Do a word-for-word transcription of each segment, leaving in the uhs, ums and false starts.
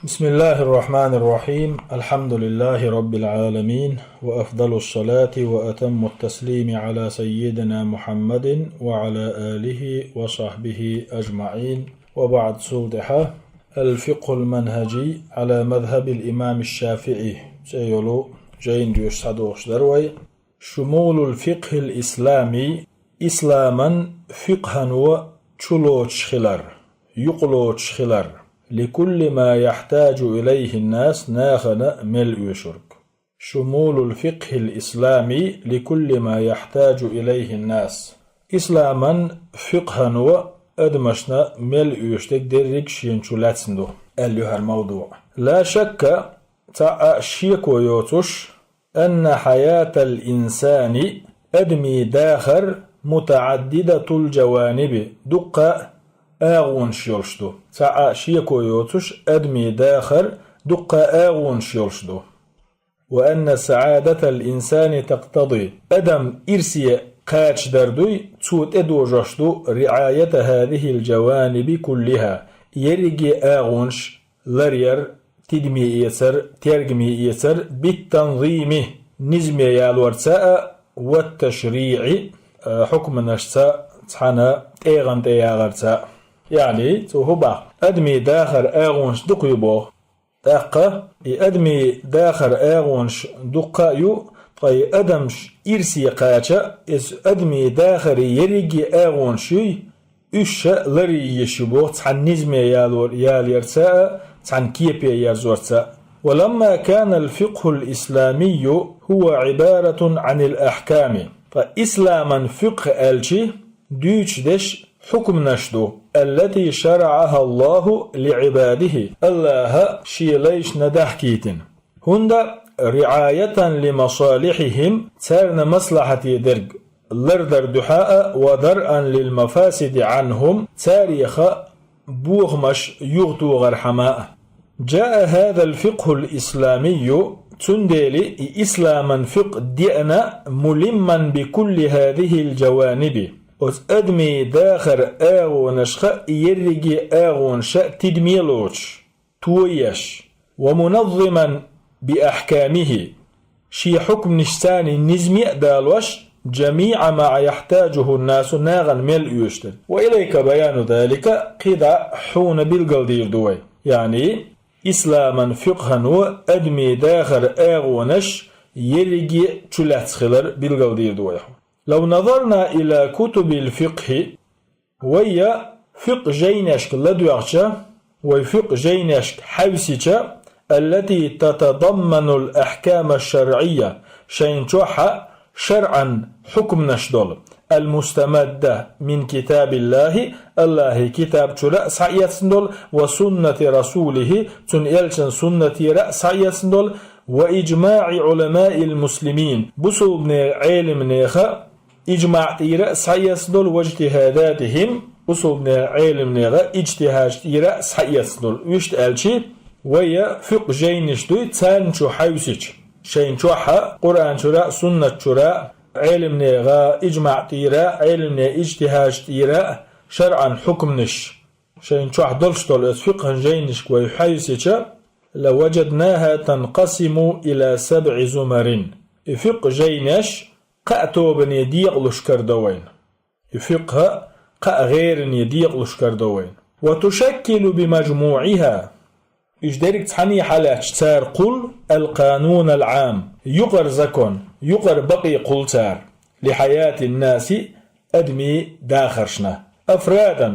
بسم الله الرحمن الرحيم. الحمد لله رب العالمين، وأفضل الصلاة وأتم التسليم على سيدنا محمد وعلى آله وصحبه أجمعين. وبعد، цул тӀехьа الفقه المنهجي على مذهب الإمام الشافعي цӀе йолу жайна доьшуш схьадохуш дара вай. شمول الفقه الإسلامي، исламан фикъхӀано чулоцуш хилар, юкъалоцуш хилар, لكل ما يحتاج إليه الناس، нахана мел оьшург. شمول الفقه الإسلامي لكل ما يحتاج إليه الناس. Исламан фикъхӀано адамашна мел оьшург дерриг шена чу лаьцна ду, аьлла ю хӀара мавдуӀ. لا شك، цхьа а шеко йоцуш, أن حياة الإنسان، адамийн дахар, متعددة الجوانب، дуккха а агӀонаш йолуш ду. Цхьа а шеко йоцуш, адамийн дахар дуккха а агӀонаш йолуш ду. وأن سعادة الإنسان تقتضي، адам ирсе кхачадар дуй, цо тӀедожош ду, رعاية هذه الجوانب كلها، ерриге а агӀонаш ларъяр, тидаме эцар, тергаме эцар, بالتنظيم، низаме ялорца а, والتشريع، а, хьукманашца цхьаьна тӀегӀан тӀе ягӀарца а. ЯӀни, цо хӀун боху, адамийн дахар агӀонаш дукха ю боху. ТӀаккха и адамийн дахар агӀонаш дуккха а ю, ткъа и адамаш ирсе кхача, иза адамийн дахаран ерриге а агӀонаш юй, уьш ша ларъян езаш ю боху цхьаьна низаме ялор-, ялорца а, цхьаьна кепе ерзорца а. ولما كان الفقه الإسلامي هو عبارة عن الأحكام. Ткъа исламан фикъхӀ аьлча, дуьйцуш дерш хьукманаш ду, التي شرعها الله لعباده، АллахӀа Шен лайшна дахкийтина. ХӀунда, رعاية لمصالحهم، царна маслахьате дерг лардар дуьхьа а, ودرءا للمفاسد عنهم، царех бохамаш юхатохархьама а. جاء هذا الفقه الإسلامي، цундела и исламан фикъхӀ деана, ملما بكل هذه الجوانب، оцу адамийн дахар агӀонашха ерриге а агӀонаша тидаме лоцуш, тоеш, ومنظما بأحكامه، шен хьукманашца низаме а далош, جميع ما يحتاجه الناس، нахана мел оьшуш дерг. وإليك بيان ذلك، кхидӀа хьуна билгалдийр ду вай. ЯӀни, исламан фикъхӀано адамийн дахар агӀонаш ерриге а чулаьцна хилар билгалдийр ду вай хьуна. لو نظرنا إلى كتب الفقه، вай фикъхӀ жайнашка ладоьгӀча, вай фикъхӀ жайнашка хьаьвсича, التي تتضمن الأحكام الشرعية، шайна чохь а шарӀан хьукманаш долу, المستمدة من كتاب الله، АллахӀан китаб чуьра а схьаэцна долу, وسنة رسوله، цуьнан элчанан суннатера а схьаэцна долу, وإجماع علماء المسلمين، бусулбанийн Ӏеламнеха иджмаӀ тӀера а схьаэцна долу, واجتهاداتهم، бусулбанийн Ӏеламнеха иджтихӀад тӀера а схьаэцна долу. Вуьшта аьлча, вай фикъхӀ жайнаш дуй, царна чу хьаьвсича, шайна чохь а Къуръан чуьра а, суннат чуьра а, Ӏеламнеха иджмаӀ тӀера а, Ӏеламнехан иджтихӀад тӀера а шарӀан хьукманаш, шайна чохь долуш долу оцу фикъхӀан жайнашка вай хьаьвсича, لوجدناها تنقسم إلى سبع زمر. И фикъхӀ жайнаш кхаа тобане декъалуш карадо вайна. И фикъхӀ кхаа гӀеране декъалуш карадо вайна. وتشكل بمجموعها. Уьш дерриг цхьаьна хьалаьцча, цара кхул القانون العام، юкъара закон, юкъара бакъе кхул цара, لحياة الناس، адамийн дахаршна, أفرادا،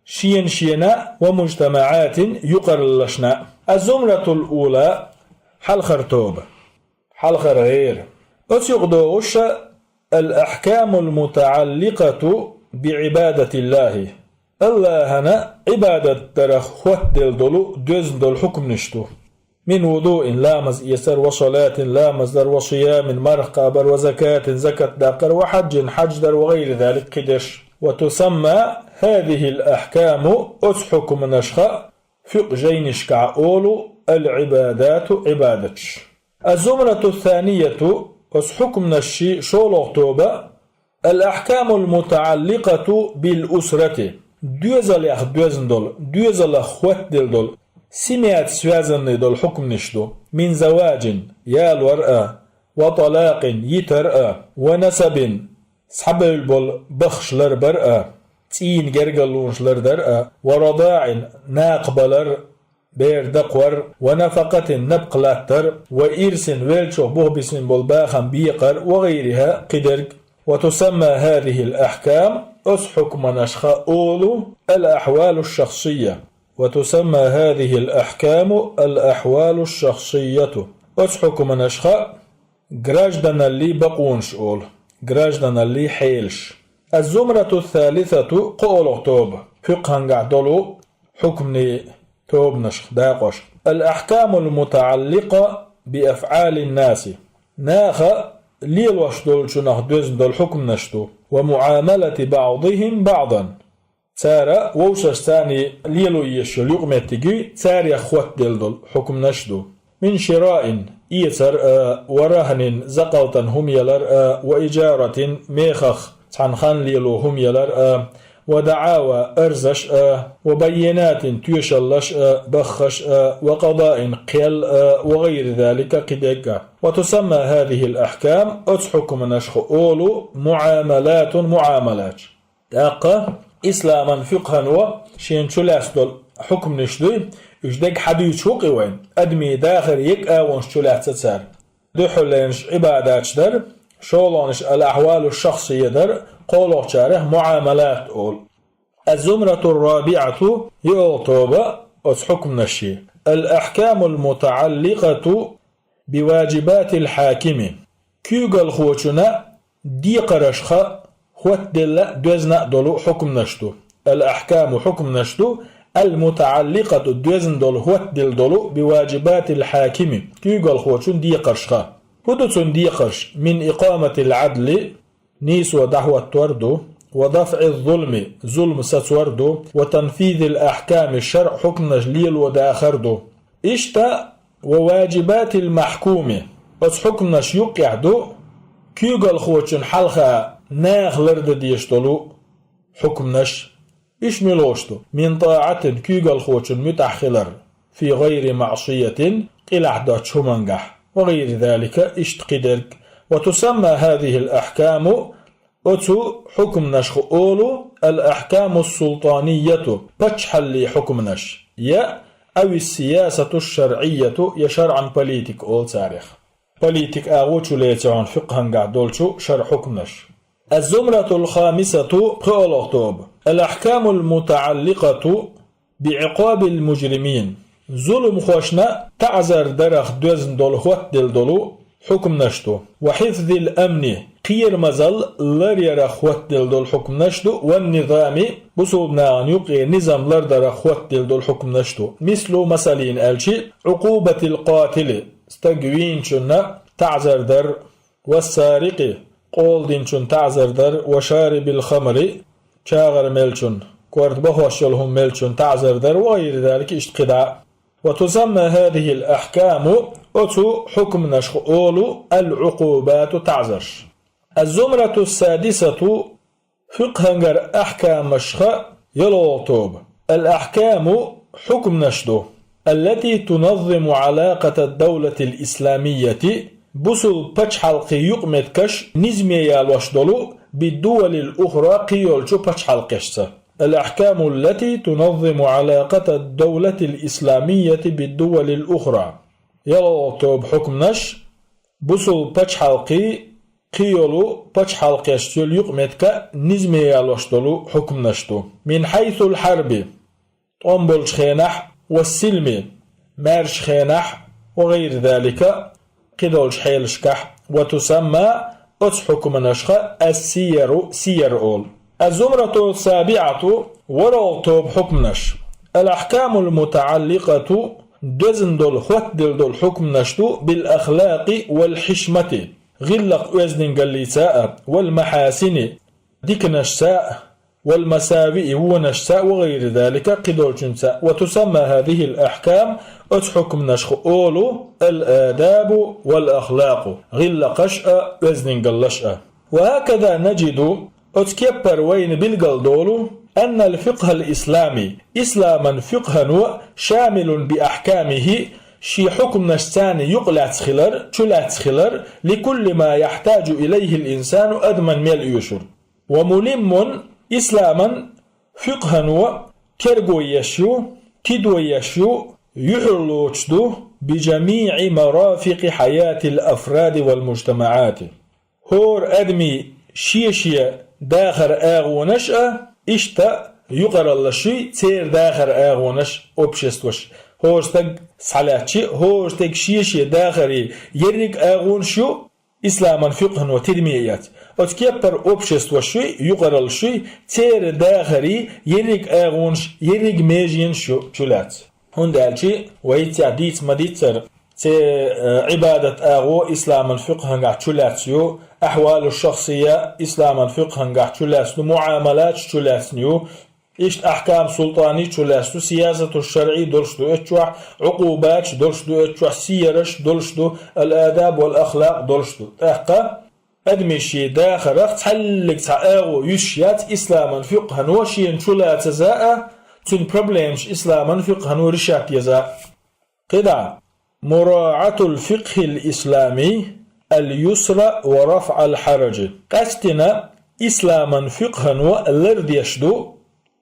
шена-шена, ومجتمعات، юкъараллашна. الزمرة الأولى، хьалхара тоба, хьалхара гӀера. Оцу юкъа догӀуш الأحكام المتعلقة بعبادة الله. АллахӀана Ӏибадат дарах хӀоттаделла долу, доьзна долу хьукманаш ду. من وضوء، ламаз эцар, وصلاة، ламаз дар, وصيام، марха кхабар, وزكاة، закат даккхар, وحج، хьаж дар, وغير ذلك، кхидерш. وتسمى هذه الأحكام، оцу хьукманашха фикъхӀ жайнашкахь олу العبادات، Ӏибадаташ. الزمرة الثانية، оцу хьукманашший шолгӀа тоба, الأحكام المتعلقة بالأسرة، доьзалех доьзна долу, доьзалах хӀоттаделла долу. Семьяца связанный долу хьукманаш ду: мин заваджин, ялор а, ва талакъин, йитар а, ва насабин, схьабевлла болу баххаш ларбар а, цӀийнан гергарлонаш лардар а, ва радаӀин, накха балар, бер дакхор, ва нафакъатин, напха латтар, ва ирсин, веллачух бух бисина болу бахам бекхар, ва гӀайриха, кхидерг. Ва тусамма хӀазихил ахькам, оцу хьукманашха олу ал-ахьвалу шахсийя. Ва тусамма хӀазихил ахькаму ал-ахьвалу шахсийяту. Оцу хьукманашха гражданаллий бакъонаш олу, гражданаллий хьелаш. Аз-зумрату салисату, кхоалгӀа тоба, фикъхӀангахь долу хьукманийн тобанашха, дакъошха. Ал-ахькамул мутаӀалликъа би афӀалин наси. Наха лелош долчунах доьзна долу хьукманаш ду. Ва муӀамалати баӀдихим баӀдан. Цара вовшашца лело езаш йолу юкъаметтиг, царех хӀоттаделла долу хьукманаш ду. Мин шираин, эцар а, ва рахӀнин, закъалтана хӀума ялар а, ва ижаратин, мехах цхьана ханна лело хӀума ялар а, ва даӀава, арзаш а, ва баййинатин, тоьшаллаш а, баххаш а, ва къадаин, кхел а, ва гӀайри залика, кхидерг а. Ва тусамма хӀазихил ахькам, оцу хьукманашха олу муӀамалатун, муӀамалаташ. ТӀаккха исламан фикъхӀано шена чулаьцна долу хьукманаш дуй, уьш дерг хьадуьйцуш ву-кх и вайна, адамийн дахаран егга агӀонаш чулаьцна цара. Дуьххьарлернаш Ӏибадаташ дара, шолгӀанаш ал-ахьвалу шахсийя дара, кхоалгӀачарех муӀамалат олу. Аз-зумрату ррабиӀату, йоьалгӀа тоба оцу хьукманашийн. Ал-ахькамул мутаӀалликъату би ваджибатил хьакими. Куьйгалхочунна декхаршха хӀоттаделла а, доьзна а долу хьукманаш ду. Ал-ахькаму, хьукманаш ду, ал-мутаӀалликъату, доьзна долу, хӀоттаделла долу, би ваджибатил хьакими, куьйгалхочун декхаршха. ХӀун ду цунна декхарш? Мин икъаматил Ӏадли, нийсо дӀахӀоттор ду, ва дафӀиз-зулми, зулам сацор ду, ва танфизил ахьками, шарӀан хьукманаш лело дахар ду. Иштта ва ваджибатил махькуми, оцу хьукманаш юккъехь ду куьйгалхочун хьалха наха лардан дезаш долу хьукманаш. Уьш муьлхаш ду? Мин тӀаӀатин, куьйгалхочун муьтӀахь хилар, фи гӀайри маӀсиятин, къилахь доцучу хӀумангахь, ва гӀайри залика, иштта кхидерг. Ва тусамма хӀазихил ахькаму, оцу хьукманашха олу ал-ахькаму султанийяту, паччахьаллин хьукманаш, я авис сиясату шарӀийяту, я шарӀан политика олу царех. Политика агӀо чулеци хьуна фикъхӀангахь долчу шарӀан хьукманаш. Аз-зумратул хамисату, пхоьалгӀа тоба. Ал-ахькамул мутаӀалликъату би Ӏикъабил мужримин. Зуламхошна таӀзар дарах доьзна долу, хӀоттаделла долу хьукманаш ду. Ва хьифзил амни, кхерамазалла ларъярах хӀоттаделла долу хьукманаш ду. Ван низами, бусулба нахана юкъе низам лардарах хӀоттаделла долу хьукманаш ду. Мислу, масалан аьлча, Ӏукъубатил къатили, стаг вийначунна таӀзар дар, ва сарикъи, къола динчун таӀзар дар, ва шарибил хамри, чагӀар мелчун, корта бахош йолу хӀума мелчун таӀзар дар, ва гӀайри залика, иштта кхидӀа. Ва тусамма хӀазихил ахькаму, оцу хьукманашха олу ал-Ӏукъубату, таӀзарш. Аз-зумрату садисату, фикъхӀангара ахькамашха йоьалгӀа тоба. Ал-ахькаму, хьукманаш ду, аллати туназзиму Ӏалакъата ад-давлатил исламийяти, бусулба пачхьалкхийн юкъаметтигаш низаме ялош долу, биддувалил ухра, кхийолчу пачхьалкхешца. Ал-ахькаму аллати туназзиму Ӏалакъата ад-давлатил исламийяти биддувалил ухра. ЙоьалгӀа тоба хьукманаш, бусулба пачхьалкхийн кхийолу пачхьалкхешца йолу юкъаметтиг низаме ялош долу хьукманаш ду. Мин хьайсул хьарби, тӀом болчу хенахь, ва силми, маьрша хенахь, ва гӀайри залика, кхидолчу хьелашкахь, ва тусамма, оцу хьукманашха ас-сияру, сияр олу. Аз-зумрату сабиӀату, ворхӀалгӀа тоба хьукманаш. Ал-ахькамул мутаӀалликъату, доьзна долу, хӀоттаделла долу хьукманаш ду, бил ахлакъи вал хьишмати, гӀиллакх-оьздангаллица а, вал махьасини, диканашца а, вал масавиъи, вонашца а, ва гӀайри залика, кхидолчуьнца а. Ва тусамма хӀазихил ахькам, оцу хьукманашха олу ал-адабу вал ахлакъу, гӀиллакхаш а, оьздангаллаш а. Ва хӀаказа наджиду, оцу кеппара вайна билгал долу, أن الفقه الإسلامي, исламан фикъхӀано, شامل بأحكامه, шен хьукманашца юкъалаьцна хилар, чулаьцна хилар, لكل ما يحتاج إليه الإنسان, адамо мел оьшург. وملم, исламан фикъхӀано терго еш ю, тидо еш ю, юхьарлоцуш ду, بجميع مرافق حياة الأفراد والمجتمعات. ХӀора адамий шен-шен дахаран агӀонаш а, иштта юкъараллаш а, церан дахаран агӀонаш, обществаш. ХӀора стаг схьалаьцча, хӀора стеган шен-шен дахаран ерриг а агӀонаш ю, исламан фикъхӀано тидаме эцна. Оцу кеппара обществаш а, юкъараллаш а, церан дахаран ерриг а агӀонаш, ерриг а меженаш ю чулаьцна. ХӀунда аьлча вай цигахь дийца ма-дийццара, церан, э, Ӏибадат агӀо исламан фикъхӀангахь чулаьцна ю, ахьвалу шахсия исламан фикъхӀангахь чулаьцна ю, муӀамалаташ чулаьцна ю, иштта ахькам султӀани чулаьцна ю, сиясату шарӀи долуш ду эццахь, Ӏукъубаташ долуш ду эццахь, сияраш долуш ду, ал-адаб вал ахлакъ долуш ду. ТӀаккха адамийн шен дахарах цхьаьллиг цхьа агӀо юьсуш яц исламан фикъхӀано шена чулацаза а, цуьнан проблемаш исламан фикъхӀано решать еза а. КхидӀа, مراعاة الفقه الإسلامي اليسر ورفع الحرج. Къаьсттина исламан фикъхӀано лардеш ду,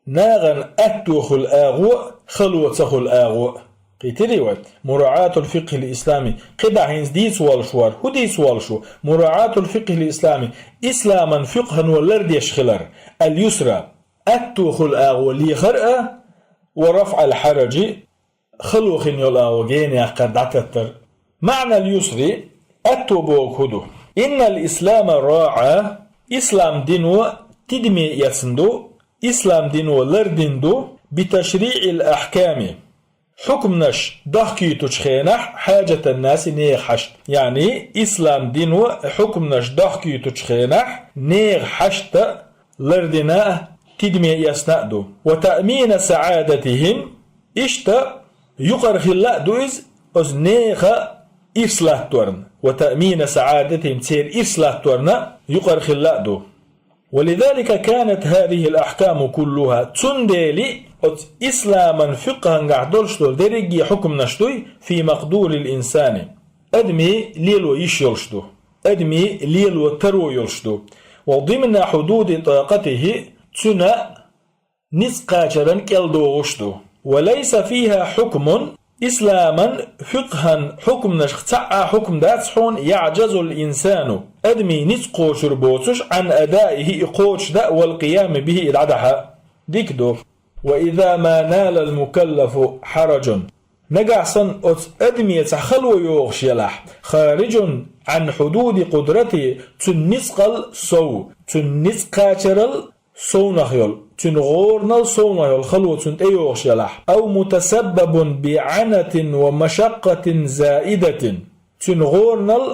нахана аьтто хуьлу агӀо а, хало ца хуьлу агӀо а. Кхийтирий вай? مراعاة الفقه الإسلامي. КхидӀа хӀинца дийца воллуш вара. ХӀун дийца воллуш ву? مراعاة الفقه الإسلامي. Исламан фикъхӀано лардеш хилар. اليسر. Аьтто хуьлу агӀо лехар а, ورفع الحرج. Хало хин йолу агӀо генаяьккхар дӀататтар. معنى اليسر, аьтто бохург хӀун ду? إن الإسلام راعى, ислам дино тидаме эцна ду, ислам дино лардина ду, بتشريع الأحكام, хьукманаш дохкуьйтучу хенахь, حاجة الناس, нехан хьашт. Яъни, ислам дино хьукманаш дохкуьйтучу хенахь, нехан хьашт а лардина а, тидаме эцна а ду. وتأمين سعادتهم, иштта юкъара хилла а ду иза, оцу нехан ирс латторна. وتأمين سعادتهم, церан ирс латторна юкъара хилла а ду. ولذلك كانت هذه الأحكام كلها, цундела оцу исламан фикъхӀангахь долуш долу дерриге хьукманаш дуй, في مقدور الإنسان, адамийн лело йиш йолуш ду, адамийн лело таро йолуш ду. وضمن حدود طاقته, цуьнан ницкъ кхачаран кӀел догӀуш ду. وليس فيها حكم, исламан фикъхӀан хьукманашх цхьа а хьукм дац хьуна, يعجز الإنسان, адамийн ницкъ кхочур боцуш, عن أدائه, и кхочушдан, والقيام به, и дӀадахьа. Дика ду. وإذا ما نال المكلف حرج, нагахь санна оцу адаме цхьа хало йогӀуш елахь, خارج عن حدود قدرته, цуьнан ницкъал сов, цуьнан ницкъ кхачарал совнах йолу, цуьнан гӀоранал совнах йолу хало цунна тӀейогӀуш елахь, أو متسبب بعنة ومشقة زائدة, цуьнан гӀоранал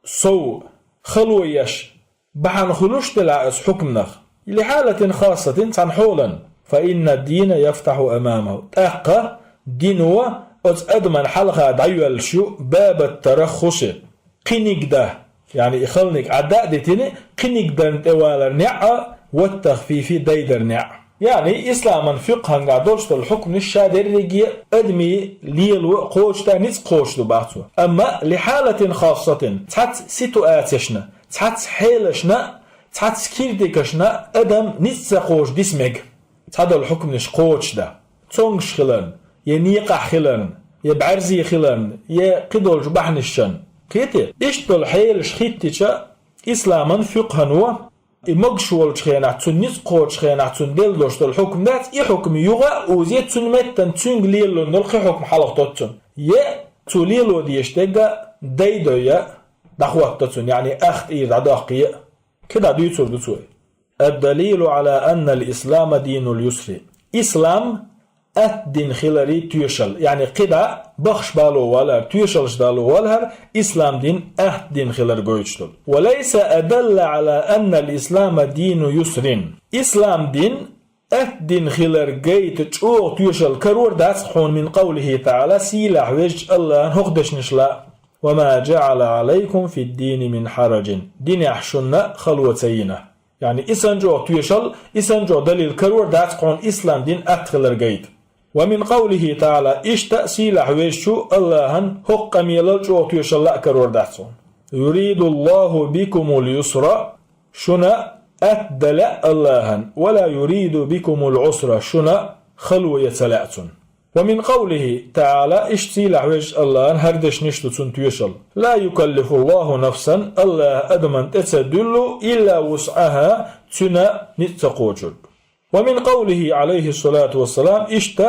сов, хало еш, бахьана хуьлуш делахь оцу хьукманах, لحالة خاصة, цхьана хьолан, فإن الدين يفتح أمامه, тӀаккха дино оцу адаман хьалха дӀайоьллуш ю, باب الترخص, кхиниг дан, яъни и халаниг Ӏадда а дитина, кхиниг дан тӀевалар неӀ а, والتخفيف, дайдар неӀ. Яъни исламан фикъхӀангахь долуш долу хьукманаш ша дерриге а адамийн лело а кхочушдан, ницкъ кхочуш ду бах цо. Амма لحالة خاصة, цхьацца ситуацешна, цхьацца хьелашна, цхьацца киртикашна адам ницкъ ца кхочуш диса мега. Цхьадолу хьукманаш кхочушдан, цомгуш хиларна, я некъахь хиларна, я бӀаьрзе хиларна, я кхидолчу бахьанашна. Кхетий? Иштта долу хьелаш хӀиттича, исламан фикъхӀано, и могуш волчу хенахь, цунна ницкъ кхочучу хенахь, цунна делла долуш долу хьукм дац, и хьукм юха а узий, цуьнан меттана цуьнга лелалун долу кхин хьукм хьалха тоццуна. Я цо лело дезаш дерг а дайдой а, дӀахӀотто цунна, яъни ахтийра дӀадоккхий а. КхидӀа дуьйцур ду цо. الدليل على أن الإسلام دين اليسر. Ислам атта дин хиларе тоьшалла, яъни кхидӀа бахаш бало валар, тоьшаллаш дало валар, ислам дин атта дин хилар гойтуш долу. وليس أدل على أن الإسلام دين يسر. Ислам дин атта дин хилар гайта чӀогӀа тоьшалла карор дац хьуна من قوله تعالى, сийлахь везачу Аллахьан хӀокху дешнашла: وما جعل عليكم في الدين من حرج. Динехь шуна хало ца йина. Яъни, и санна чӀогӀа тоьшалла, и санна чӀогӀа далил карор дац хьуна ислам дин атта хилар гайта. ومن قوله تعالى, иштта сийлахь везачу Аллахьан хӀокху къамелал чӀогӀа тоьшалла а карор дац хьуна. يريد الله بكم اليسر, шуна атта дан лаьа Аллахьан, ولا يريد بكم العسر, шуна хало ян ца лаьа цунна. ومن قوله تعالى, иштта сийлахь везачу Аллахьан хӀара дешнаш ду цунна тоьшалла. لا يكلف الله نفسا, Аллахьа адамна тӀе ца дуьллу, إلا وسعها, цуьнан ницкъ ца кхочург. ومن قوله عليه الصلاة والسلام, иштта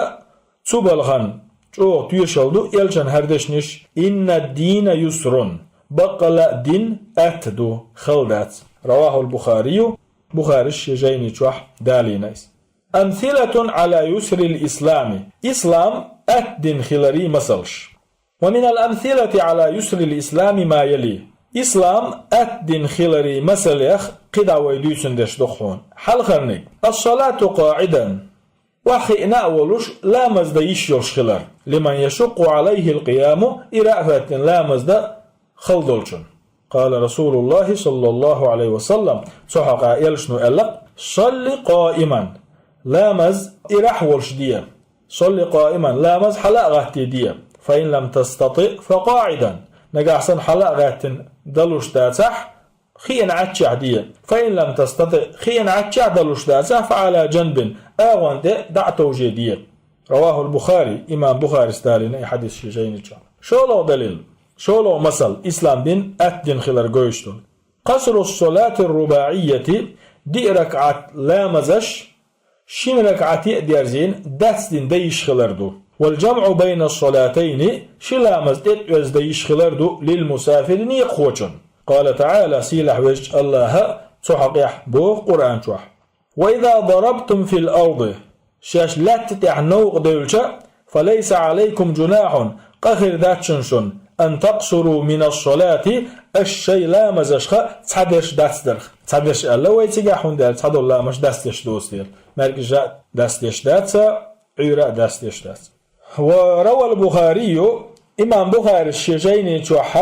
цу балхана чӀогӀа тоьшалла ду элчан хӀара дешнаш: إن الدين يسر, баккъалла а дин атта ду, хала дац. رواه البخاري, Бухарис шен жайни чохь далийна иза. أمثلة على يسر الإسلام, ислам атта дин хиларий масалш. ومن الأمثلة على يسر الإسلام ما يلي. Ислам атта дин хиларий масалех кхидӀа вай дуьйцун деш ду хьуна. Хьалхарниг: الصلاة قاعدا, охьахиъна а волуш, ламаз дан йиш йолуш хилар. لمن يشق عليه القيام, ира а хӀоьттина ламаз дан хала долчунна. قال رسول الله صلى الله عليه وسلم, цу хьокъехь элчано аьлла: صل قائما, ламаз ирахь волуш де. صل قائما, ламаз хьала а гӀаттий де. فإن لم تستطع فقاعدا, нагахь санна хьала а гӀаьттина далуш дацахь, хиъна Ӏаччехь де. فإن لم تستطع, хиъна Ӏаччехь далуш дацахь, فعلى جنب, агӀон тӀе дӀа а товже де. رواه البخاري, имам Бухарис далийна и хьадис шен жайни чохь. ШолгӀа далил, шолгӀа масал, ислам дин атта дин хилар гойтуш ду. قصر الصلاة الرباعية, диъ ракаӀат ламазаш шина ракаӀате а дерзийна, дацдина дан йиш хилар ду. والجمع بين الصلاتين, ши ламаз тӀетӀоьзна дан йиш хилар ду, للمسافر, некъахочун. قال تعالى, сийлахь везачу Аллахьа цу хьокъехь боху Къуръан чохь: وإذا ضربتم في الأرض, шаьш лаьтта тӀехь новкъа девлча, فليس عليكم جناح, къа хир дац шуна, أن تقصروا من الصلاة, аш шайн ламазашха цхьадерш дацдарх. Цхьадерш аьлла вай цигахь, хӀунда аьлча цхьадолу ламазаш дацдеш доцу дела. МаьркӀажа а дацдеш дац, Ӏуьйра а дацдеш дац. وروى البخاري, имам Бухарис шен жайни чохь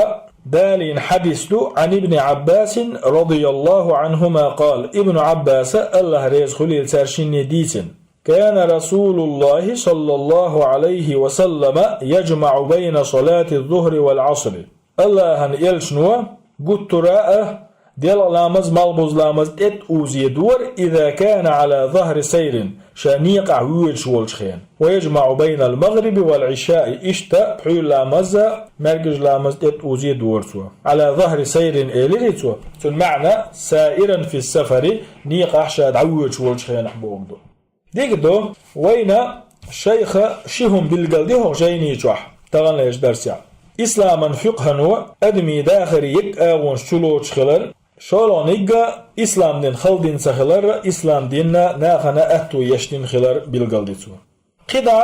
далийна хьадис ду, عن ابن عباس رضي الله عنهما قال, Ибн Ӏаббаса, Аллахь реза хуьлийла цаьршинне, дийцина: كان رسول الله صلى الله عليه وسلم يجمع بين صلاة الظهر والعصر. Аллахьан элчано гуттара а делкъа ламаз, малхбуза ламаз тӀетӀа узедора, إذا كان على ظهر سير, ша некъахь воьдуш волчу хенахь. ويجمع بين المغرب والعشاء, иштта пхьуьйра ламаз а, маьркӀажа ламаз тӀетӀа узедора цо. على ظهر سير элира цо, цуьнан маьӀна سائرا في السفر, некъахь ша дӀавоьдуш волчу хенахь бохург ду. Дика ду, вайна шайха ши хӀума билгалди хӀокху жайни чохь, таханлерчу дарсехь. Исламан фикъхьано адамийн дахаре егга агӀонаш чулоцуш хилар, шолгӀаниг а ислам дин хала дин ца хилар, ислам динна нахана аьтто еш дин хилар билгалди цо. КхидӀа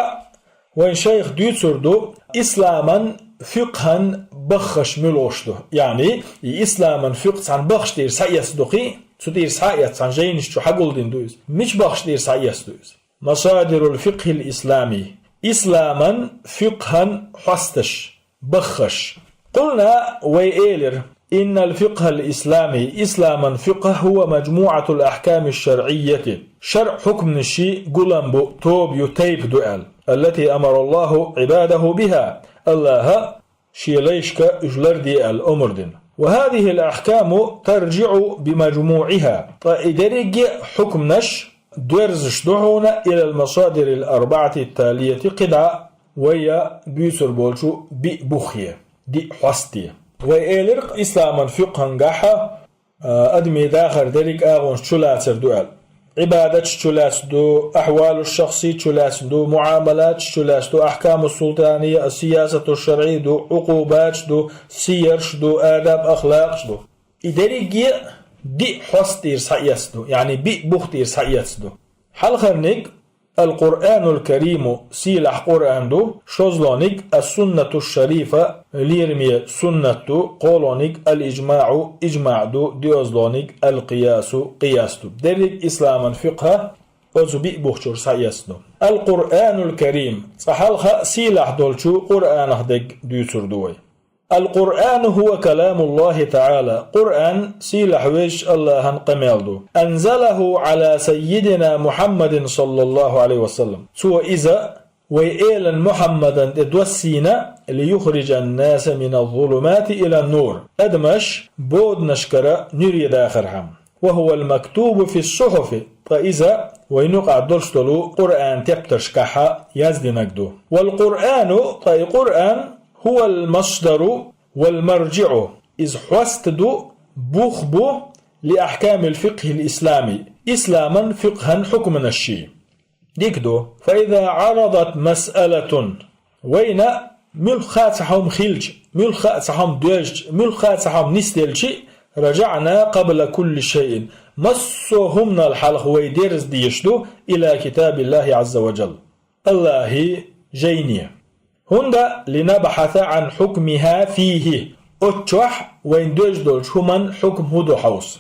вайн шайх дуьйцур ду, исламан фикъхьан баххаш муьлш ду. Яъни, и исламан фикъхь цхьана баххаш тӀера схьаэцна ду кхин, цу тӀера схьаэцна цхьана жайнаш чу хьагулдина ду иза. Мича баххаш тӀера схьаэцна ду иза? مصادر الفقه الإسلامي. Исламан фикъхьан хьосташ, баххаш. قلنا, вай элира, إن الفقه الإسلامي, исламан фикъхь, هو مجموعة الأحكام الشرعية. ШарӀ хьукманашший гулам бу, тоба ю, тайпа ду аьлла. التي أمر الله عباده بها. Аллахьа шен лайшка уьш ларде аьлла омра дина. وهذه الأحكام ترجع بمجموعها. Ткъа и дерриге а хьукманаш доьрзуш ду хьуна إلى المصادر الأربعة التالية, кхидӀа вай дуьйцур болчу биъ буххе, диъ хьосте. Вай элира исламан фикъхьангахьа, а, адамийн дахар дерриг агӀонаш чулацар ду аьлла. Ӏибадаташ чулаьцна ду, ахьвалу шахси чулаьцна ду, муӀамалаташ чулаьцна ду, ахькаму султания, ас-сиясату шаръи ду, Ӏукъубаташ ду, сиярш ду, адаб-ахлакъаш ду. И дерриге а диъ хьостера схьаэцна ду, яъни биъ бух тӀера схьаэцна ду. Хьалхарниг, Ал-Къуръанул Кариму, сийлахь Къуръан ду, шозлагӀниг, ас-Суннату Шарифа, лераме суннат ду, кхоалгӀаниг, ал-ижмаӀу, ижмаӀ ду, доьазлагӀниг, ал-къиясу, къияс ду. Дерриг исламан фикъхьа оцу биъ бух чуьра схьаэцна ду. Ал-Къуръанул Карим, цкъа хьалха сийлахь долчу Къуръанах дерг дуьйцур ду вай. القرآن هو كلام الله تعالى. Къуръан сийлахь везачу Аллахьан къамел ду. أنزله على سيدنا محمد صلى الله عليه وسلم. Цо иза вай элан Мухьаммадан тӀе доссийна, ليخرج الناس من الظلمات إلى النور. Адамаш боданашкара нуьре дахархьама. وهو المكتوب في الصحف. Ткъа иза вайн юкъахь долуш долу Къуръан тептаршкахьа яздинарг ду. والقرآن, ткъа и Къуръан, هو المصدر والمرجع. Иза хьоста ду, бух бу, لأحكام الفقه الإسلامي. Исламан фикъхьан хьукманашший. Дика ду. فإذا عرضت مسألة. Вайна муьлхха а цхьа хьума хилча, муьлхха а цхьа хьума доьжча, муьлхха а цхьа хьума нисделчи, رجعنا قبل كل شيء. Массо а хӀуманал хьалха вай дерза дезаш ду إلى كتاب الله عز وجل. Аллахьи жайне. ХӀунда لنبحث عن حكمها فيه. Оцу чохь вайн доьжна долчу хӀуман хьукма хӀун ду хьовса.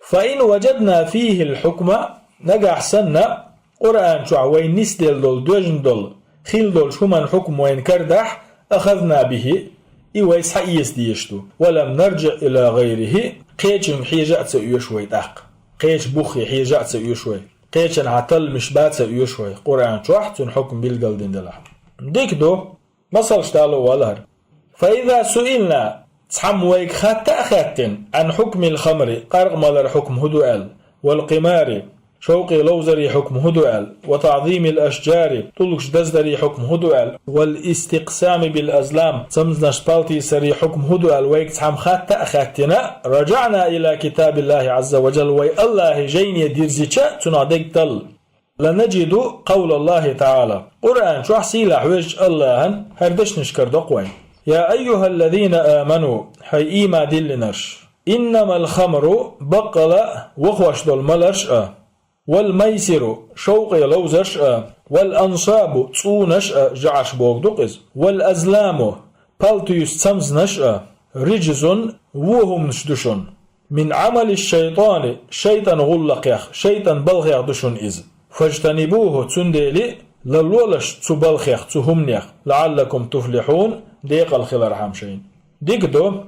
فإن وجدنا فيه الحكم, нагахь санна, Къуръан чохь вайн нисделла долу, доьжна долу, хилла долчу хӀуман хьукма вайна карадахь, أخذنا به, и вай схьаэца дезаш ду. ولم نرجع إلى غيره, кхечуьнга хьежа а ца оьшу вай тӀаккха. Кхечу буххе хьежа а ца оьшу вай. Кхечанхьа талламаш бан а ца оьшу вай. Къуръан чохь цуьнан хьукма билгалдина делахь. Дика ду. Масалш дало валахьара. فإذا سئلنا, цхьамма вайга хатта а хаьттина, عن حكم الخمر, къаркъа малар хьукма хӀун ду аьлла, والقمار, шовкъе ловзаре хьукма хӀун ду аьлла, وتعظيم الأشجار, тӀулгаш даздаре хьукма хӀун ду аьлла, والاستقسام بالأزلام, цамзанаш палтийсаре хьукма хӀун ду аьлла, вайга цхьамма хатта а хаьттина, رجعنا إلى كتاب الله عز وجل, вай Аллахьи жайне дирзича, цунах дегтал. لنجد قول الله تعالى. Къуръан чохь сийлахь везачу Аллахьан хӀара дешнаш карадо-кх вайн. يا أيها الذين آمنوا, хӀай ийман диллинарш. إنما الخمر, баккъала вахош долу маларш а, والميسر, шовкъе ловзарш а, والأنصاب, цӀунаш а, жӀарш бохург ду-кх иза, والأزلام, палтуьйсу цамзанаш а, رجس, вон хӀуманаш ду шуна. من عمل الشيطان, шайтӀан гӀуллакхех, шайтӀан балхех ду шуна иза. فاجتنبوه, цундела ларлолаш цу балхех, цу хӀуманех, لعلكم تفلحون, декъала хилархьама шайна. Дика ду.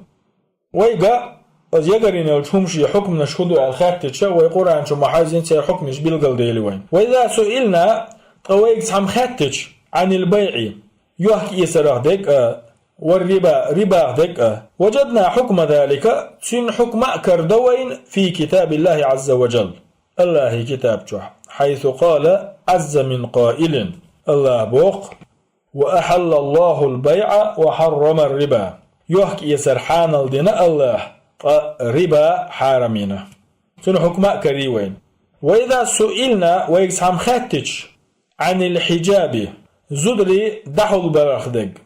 Вайга, оцу ягарйина йолчу хӀуманийн хьукманаш хӀун ду аьлла хаьттича, вай Къуръан чу ма-хьаьжжина, церан хьукмаш билгалдели вайн. وإذا سئلنا, ткъа вайга цхьамма хаьттича, عن البيع, йохк-эцарах дерг а, والربا, рибах дерг а, وجدنا حكم ذلك, цуьнан хьукма а карадо вайна, في كتاب الله عز وجل, Аллахьи китаб чохь, حيث قال عز من قائل, Аллахьа боху: وأحل الله البيع وحرم الربا. Йохк-эцар хьанал дина Аллахьа, ткъа риба хьарам йина. Цуьнан хьукма а карий вайна. وإذا سئلنا, вайга цхьамма хаьттича, عن الحجاب, зударий дӀахьулбарах дерг,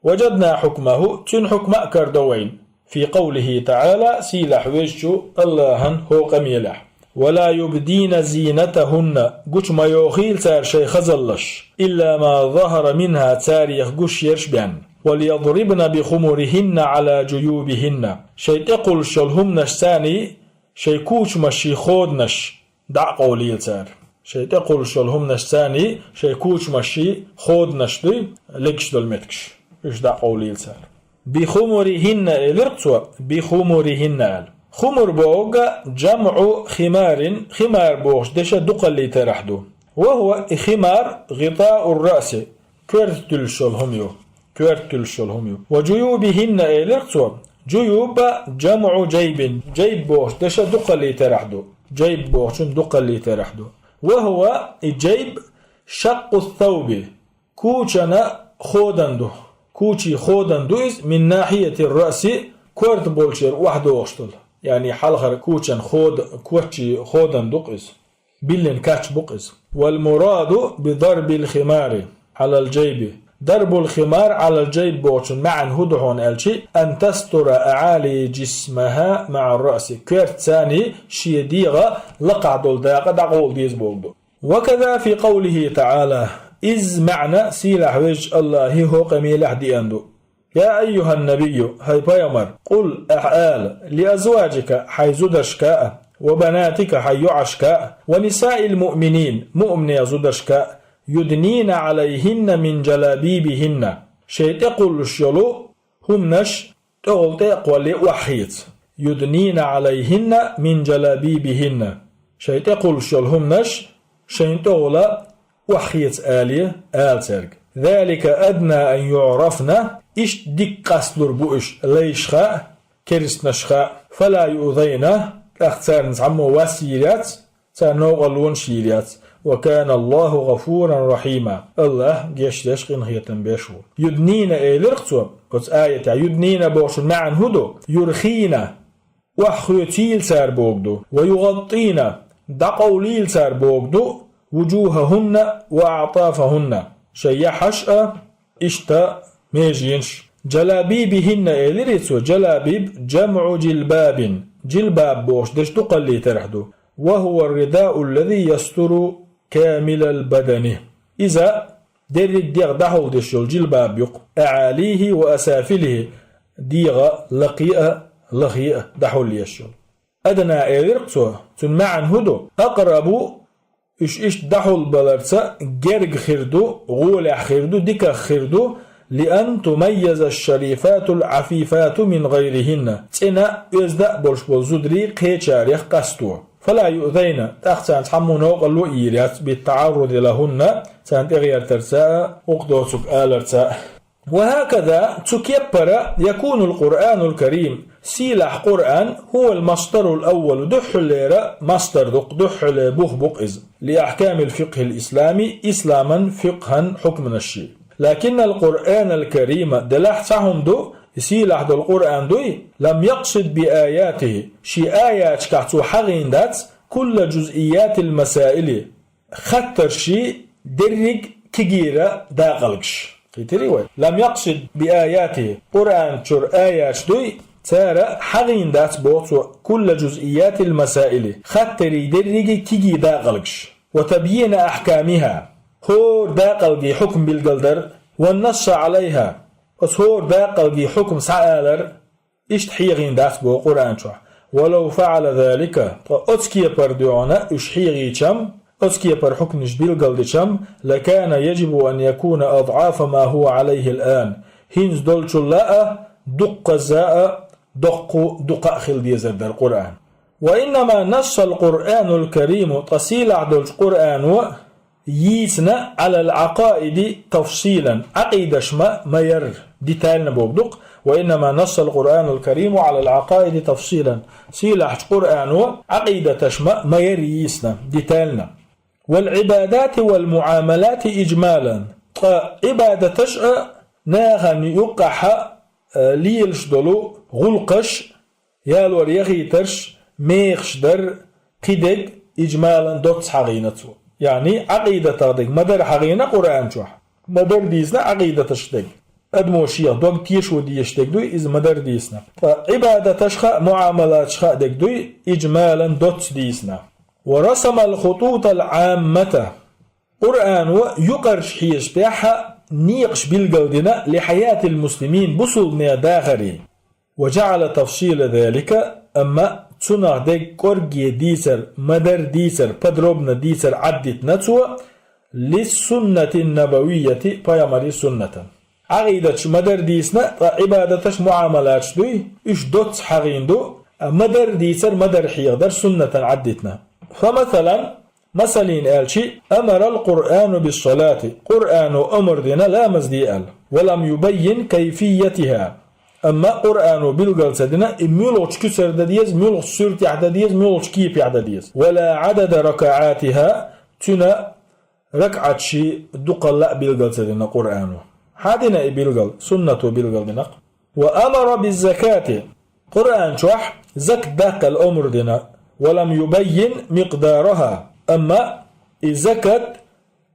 وجدنا حكمه, цуьнан хьукма а карадо вайна, في قوله تعالى, сийлахь везачу Аллахьан хӀокху къамелехь: ولا يبدين زينتهن, гучу ма йохийла цара шайн хазаллаш, إلا ما ظهر منها, царех гуш ерш бен, وليضربن بخمرهن على جيوبهن, шайн тӀекхуллуш йолу хӀуманашцаний шайн кучамашший ходанаш дӀа а къовлийла цара. Шайн тӀекхуллуш йолу хӀуманашцаний шайн кучамашший ходанаш дуй, легаш долу меттигаш, уьш дӀа а къовлийла цара. بخمرهن элира цо, بخمرهن аьлла. Хумур бохург جمع خمار, химар бохучу дешан дукхаллийтарахь ду. وهو, и химар, غطاء الرأس, коьрта туьллуш йолу хӀума ю. Коьрта туьллуш йолу хӀума ю. وجيوبهن элира цо. Джуюб جمع جيب. Джайб бохучу дешан дукхаллийтарахь ду. Джайб бохучун дукхаллийтарахь ду. وهو, и джайб, شق الثوب, кучана ходан ду. Кучий ходан ду иза, من ناحية الرأس, корта болчера охьадогӀуш долу. Яъни хьалхара кучан хода-, кочий ходан ду-кх иза. Биллина кач бу-кх иза. والمراد بضرب الخمار على الجيب. ضرب الخمار على الجيب бохучун маьӀна хӀун ду хьуна аьлчи, أن تستر أعالي جسمها مع الرأس. Коьртацаний шен дегӀан лакхахь долу дакъа дӀакъовла деза бохург ду. وكذا في قوله تعالى. Изза маьӀна сийлахь везачу Аллахьи хӀокху къамелехь деана ду. يا أيها النبي, хӀай пайхамар, قل, ахьа ала, لأزواجك, хьайн зударшка а, وبناتك, хьайн йоӀашка а, ونساء المؤمنين, муъминех зударшка а, يدنين عليهن من جلابيبهن, шайн тӀекхуллуш йолу хӀуманаш, тӀехула тӀе а кхоллале охьахеца. يدنين عليهن من جلابيبهن. Шайн тӀекхуллуш йолу хӀуманаш шайна тӀехула охьахеца алий, ала цаьрга. ذلك أدنى أن يعرفن, иштта дика къасталур бу уьш лайшха а, керстанашха а. فلا يؤذين, тӀаккха царна цхьаммо вас йийр яц, царна новкъарлонаш йийр яц. وكان الله غفورا رحيما. АллахӀ гечдеш, къинхетам беш ву. يدنين элира-кх цо оцу аятехь. يدنين бохучун маьӀна хӀун ду? يرخين, охьахоьцийла цара бохург ду. ويغطين, дӀакъовлийла цара бохург ду. وجوههن وأعطافهن, шайн яхьаш а, иштта меженаш. جلابيبهن элира цо. جلابيب جمع جلباب. Жилбаб бохуш дерш дукхаллийтарх ду. وهو الرداء الذي يستر كامل البدن. Иза дерриг дегӀ дӀахьулдеш йолу жилбаб ю-кх. أعاليه وأسافله, дегӀан лакхе а, лахе а дӀахьулъеш йолу. أدنى элира-кх цо, цуьнан маьӀна хӀун ду? أقرب, уьш иштта дӀахьулбаларца герга хир ду, гӀолехь хир ду, диках хир ду. لأن تميز الشريفات العفيفات من غيرهن. ЦӀена а, оьзда а болуш болу зударий кхечарех къасто. فلا يؤذين, тӀаккха царна цхьаммо новкъарло а йийр яц, بالتعرض لهن, царна тӀегӀертарца а, гӀуллакх доцург аларца а. وهكذا, цу кеппара, يكون القرآن الكريم, сийлахь Къуръан, هو المصدر الأول, дуьххьалера мастар ду-кх, дуьххьале бух бу-кх иза, لأحكام الفقه الإسلامي, исламан фикъхьан хьукманашший. لكن القرآن الكريم, делахь цхьа хӀума ду, и сийлахь долу Къуръан дуй, لم يقصد بآياته, шен аяташкахь цо хьахийна дац, كل جزئيات المسائل, хаттаршший дерриг кегийра дакъалгаш. Кхийтирий вай? لم يقصد بآياته, Къуръан чуьра аяташ дуй, цара хьахийна дац боху цо, كل جزئيات المسائل, хаттарий дерриге кегий дакъалгаш. وتبيين أحكامها, хӀора дакъалгий хьукм билгалдар, والنص عليها, оцу хӀора дакъалгий хьукм схьаалар, иштта хьехийна дац боху Къуръан чохь. ولو فعل ذلك, ткъа оцу кепара дуьхьал уьш хьехийчам, оцу кепара хьукмаш билгалдичам, لكان يجب أن يكون أضعاف ما هو عليه الآن, хӀинца долчул а дуккхазза а, доккха дукха а хила дезар дара Къуръан. وإنما نص القرآن الكريم, ткъа сийлахь долчу Къуръано йийцина, على العقائد تفصيلا, Ӏакъидаш ма, ма яра, детально бохург ду-кх. وإنما نص القرآن الكريم على العقائد تفصيلا. Сийлахьчу Къуръано Ӏакъидаташ ма, ма яра йийцина, детально. والعبادات والمعاملات إجمالا. Ткъа Ӏибадаташ а, нахана юккъехь а, э, лелаш долу гӀуллакхаш, ялор яхийтарш, мехаш дар, кхидерг, إجمالا, доцца хьахийна цо. Яъни, Ӏакъидатах дерг ма-дарра хьахийна Къуръан чохь. Ма-дарра дийцина Ӏакъидатах дерг. Адамо шех дог тешо дезаш дерг дуй, иза ма-дарра дийцина. Ткъа Ӏибадатах а, муӀамалатах а дерг дуй, إجمالا, доцца дийцина. ورسم الخطوط العامة. Къуръано юкъарчу хьешан тӀехь а некъаш билгалдина, لحياة المسلمين, бусулбанех дахарий. وجعل تفصيل ذلك, амма цунах дерг кӀорге дийцар, ма-дарра дийцар, подробно дийцар Ӏаддитина цо, للسنة النبوية, пайхамаран суннатан. Ӏакъидаташ ма-дарра дийцина, ткъа Ӏибадаташ, муӀамалаташ дуй, уьш доцца хьахийна ду, а ма-дарра дийцар, ма-дарра хьехадар суннатан Ӏаддитина. فمثلا, масална аьлча, أمر القرآن بالصلاة, Къуръано омра дина ламаз де аьлла, ولم يبين كيفيتها. Амма Къуръано билгал ца дина, и муьлхачу куьцара дан деза, муьлхачу суьртехь дан деза, муьлхачу кепехь дан деза. ولا عدد ركعاتها, цуьнан ракаӀаташ дукхалла а билгал ца дина Къуръано. Хьан дина и билгал? Суннато билгал дина-кх. وأمر بالزكاة. Къуръан чохь закат даккхал омра дина. ولم يبين مقدارها. Амма и закат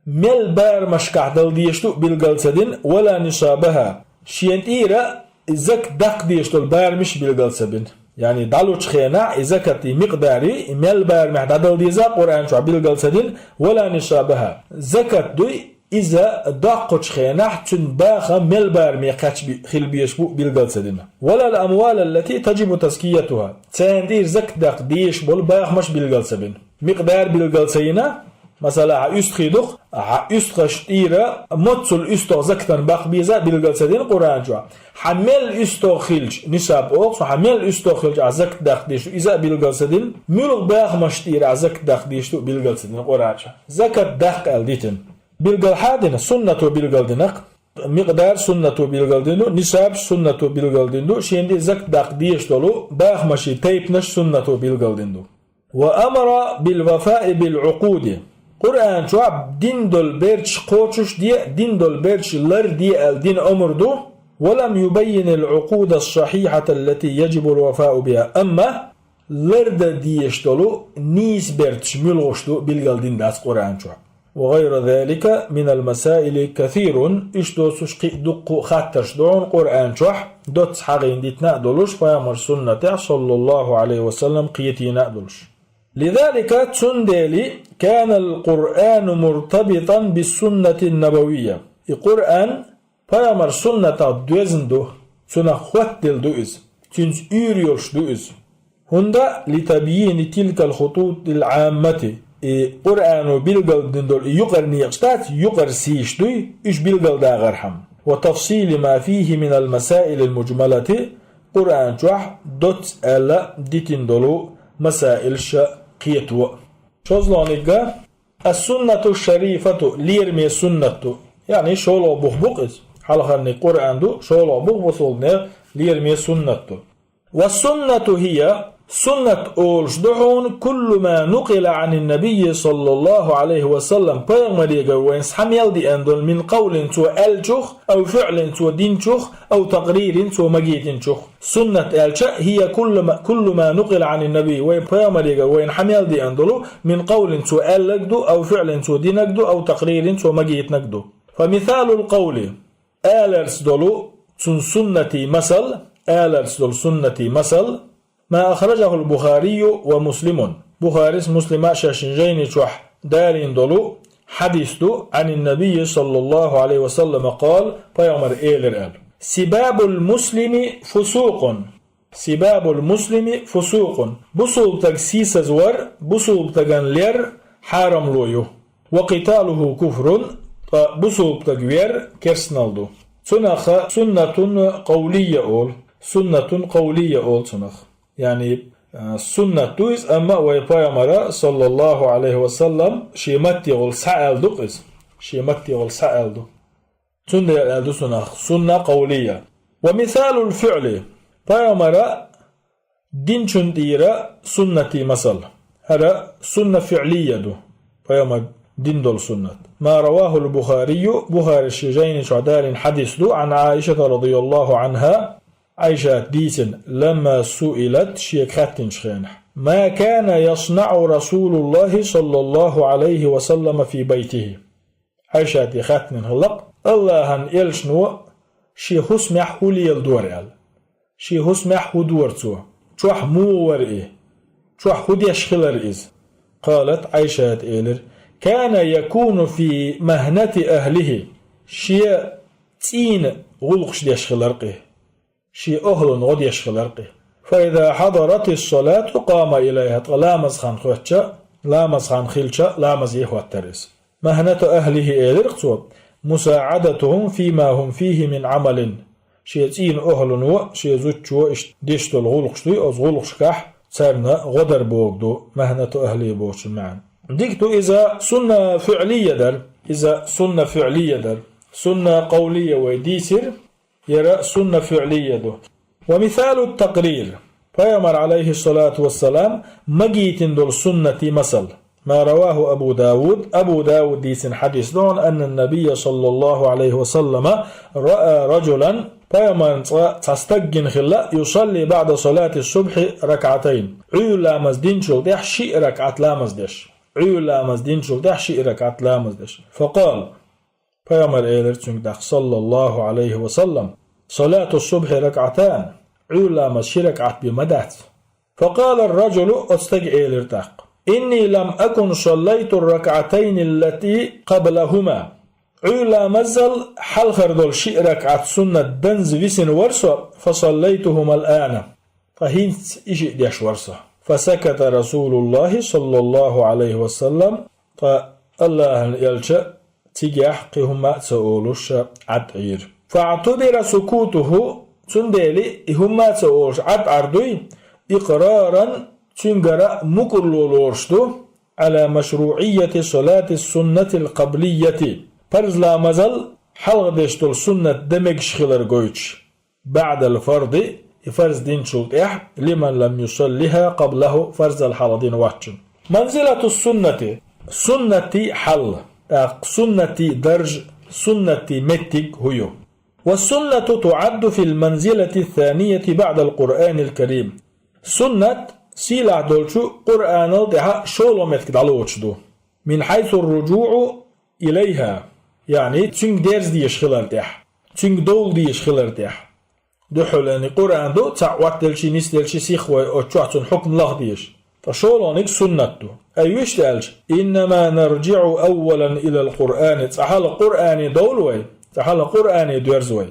мел барамашкахь дала дезаш ду билгал ца дина, ولا نصابها. Шена тӀера и закат даккха дезаш долу барамаш билгал ца бина. Яъни, дӀалучу хенахь и закатан микъдар, и мел барамехь дӀадала деза Къуръан чохь билгал ца дина, ولا نصابها. Закат дуй, иза доккхучу хенахь цуьнан бахам мел бараме кхаьчна хила безаш бу билгал ца дина. ولا الأموال التي تجب تزكيتها. Царна тӀера закат даккха дезаш болу бахамаш билгал ца бина. Микъдар билгал ца йина, Масала, хьа уьстагӀий ду-кх, хьа уьстагӀашта тӀера моццул уьстагӀа закатан баккха беза а билгал ца дина Къуръан чохь. Хьа мел уьстагӀа хилча, нисаб олу цунах, хьа мел уьстагӀа хилча ахь закат даккха дезаш ду, иза а билгал ца дина, муьлха бахамашта тӀера ахь закат даккха дезаш ду а билгал ца дина Къуръан чохь. Закат даккха аьлла дитина. Билгал хьан дина? Суннато билгал дина-кх. Микъдар суннато билгал дина ду, нисаб суннато билгал дина ду, шена тӀе закат даккха дезаш долу бахамаший тайпанаш суннато билгал дина ду. وأمر بالوفاء بالعقود. Къуръан чохь дина долу берташ кхочушде а, дина долу берташ ларде аьлла дина омра ду. ولم يبين العقود الصحيحة التي يجب الوفاء بها. Амма лардан дезаш долу нийса берташ муьлхаш ду билгал дина дац Къуръан чохь. وغير ذلك من المسائل كثير. Иштта доцуш кхин а дуккха а хаттарш ду хьуна Къуръан чохь, доцца хьахийна дитина а долуш, пайхамар суннатехь, саллаллаху Ӏалайхи ва саллам, кхетийна а долуш. لذلك, цундела, كان القرآن مرتبطا بالسنة النبوية. И Къуръан пайхамар суннатах доьзна ду, цунах хоттаделла ду иза, цуьнца уьйр йолуш ду иза. ХӀунда لتبيين تلك الخطوط العامة. И Къуръано билгал дина долу и юкъара некъаш дац, юкъара сийш дуй, уьш билгал дагӀархьама. وتفصيل ما فيه من المسائل المجملة. Къуръан чохь доцца аьлла дитина долу масаилш а кхето а. ШозлагӀниг а السنة الشريفة, лераме суннат ду. Яъни шолгӀа бух бу-кх иза. Хьалхарниг Къуръан ду, шолгӀа бух бусулбанех лераме суннат ду. والسنة هي, суннат олуш ду хьуна, كل ما نقل عن النبي صلى الله عليه وسلم, пайхамарегара вайна схьа мел деана долу, من قول, цо аьллачух, أو فعل, цо динчух, أو تقرير, цо магийтинчух. Суннат аьлча, هي كل ما, كل ما نقل عن النبي, вайн пайхамарегара вайна схьа мел деана долу, من قول, цо аьлларг ду, أو فعل, цо динарг ду, أو تقرير, цо магийтинарг ду. فمثال القول, аларца долу цуьнан суннатий масал, аларца долу суннатий масал, ما أخرجه البخاري ومسلم. Бухарис, Муслима шайшин жайни чохь далийна долу хьадис ду, عن النبي صلى الله عليه وسلم قال, пайхамар элира аьлла: سباب المسلم فسوق. سباب المسلم فسوق. Бусулба стаг сийсазвар, бусулба стагана лер хьарамло ю. وقتاله كفر, ткъа бусулба стаг вер керстанал ду. Цунах سنة قولية олу. سنة قولية олу цунах. Яъни, а, суннат ду иза, амма вай пайхамара, саллаллаху Ӏалайхи ва саллам, шен маттехула схьааьлла ду-кх иза. Шен маттехула схьааьлла ду. Цундела аьлла ду цунах سنة قولية. ومثال الفعل. Пайхамара динчун тӀера суннатий масал. ХӀара سنة فعلية ду. Пайхамар дин долу суннат. ما رواه البخاري, Бухарис шен жайни чохь далийна хьадис ду, عن عائشة رضي الله عنها, Ӏайшата дийцина, لما سئلت, шега хаьттинчу хенахь: ما كان يصنع رسول الله صلى الله عليه وسلم في بيته. Ӏайшата хаьттина хиллакх, Аллахьан элчано шен хӀусамехь хӀун леладора аьлла. Шен хӀусамехь хӀун дора цо? Чохь муха вара и? Чохь хӀун деш хилара иза? قالت, Ӏайшата элира: كان يكون في مهنة أهله. Шен цӀийнан гӀуллакхаш деш хиларкъ и. Шен охӀлан гӀо деш хиларкъ и. فإذا حضرت الصلاة قام إليها, ткъа ламаз хан хоьттича, ламаз хан хилча, ламазе хӀоттара иза. مهنة أهله элира-кх цо, مساعدتهم فيما هم فيه من عمل. Шен цӀийнан охӀлано, шен зудчо иштта деш долу гӀуллакхаш дуй, оцу гӀуллакхашкахь царна гӀо дар бохург ду, مهنة أهله бохучун маьӀна. Дика ду иза سنة فعلية дар, иза سنة فعلية дар. سنة قولية вай дийцира, яра سنة فعلية ду. ومثال التقرير. Пайхамар, عليه الصلاة والسلام, магийтина долу суннатий масал. ما رواه أبو داود. Абу Дауд дийцина хьадис ду хьуна, أن النبي صلى الله عليه وسلم رأى رجلا, пайхамарна цкъа цхьа стаг гина хилла, يصلي بعد صلاة الصبح ركعتين. Ӏуьйра ламаз динчул тӀаьхьа шиъ ракаӀат ламаз деш. Ӏуьйра ламаз динчул тӀаьхьа шиъ ракаӀат ламаз деш. فقال, Пайхамар элира цуьнга тӀаккха, саллаллаху Ӏалайхи ва саллам: «Салату субхьи ракаӀатан, Ӏуьйра ламаз ши ракаӀат бен ма дац». Факъала ар-раджулу, оцу стага элира тӀаккха: «Инни лам акун саллайту ар-ракаӀатайни аллати къаблахума». Ӏуьйра ламазал хьалхара долу шиъ ракаӀат суннат данза висина вара со, фасаллайтухума ал-ана. Ткъа хӀинца и шиъ деш вара со. Фасаката Расулуллахи саллаллаху Ӏалайхи ва саллам, ткъа Аллахьан элча цигахь кхин хӀумма а ца олуш Ӏад Ӏийра. فاعتبر سكوته, цундела и хӀумма а ца олуш Ӏад Ӏар дуй, إقرارا, цуьнгара мукӀарло лоруш ду, على مشروعية صلاة السنة القبلية, парз ламазал хьалха деш долу суннат дан мегаш хилар гойтуш, بعد الفرض, и фарз динчул тӀаьхьа, لمن لم يصلها قبله, фарзал хьалха дина воцчунна. منزلة السنة, суннатий хьал, тӀаккха суннатий дарж, суннатий меттиг хӀун ю? والسنة تعد في المنزلة الثانية بعد القرآن الكريم. Суннат сийлахь долчу Къуръанал тӀаьхьа шолгӀа меттиг дӀалоцуш ду. من حيث الرجوع إليها, яъни цуьнга дерза дезаш хилар тӀехь, цуьнга довла дезаш хилар тӀехь. Дуьххьаллани Къуръан ду, цхьаъ Ӏоттаделчий, нисделчий сихвой оцу чохь цунна хьукм лаха дезаш. Ткъа шолгӀаниг суннат ду. Ай вуьшта аьлча, إنما نرجع أولا إلى القرآن, цкъа хьалха Къуръане довла вай, цкъа хьалха Къуръане доьрза вай.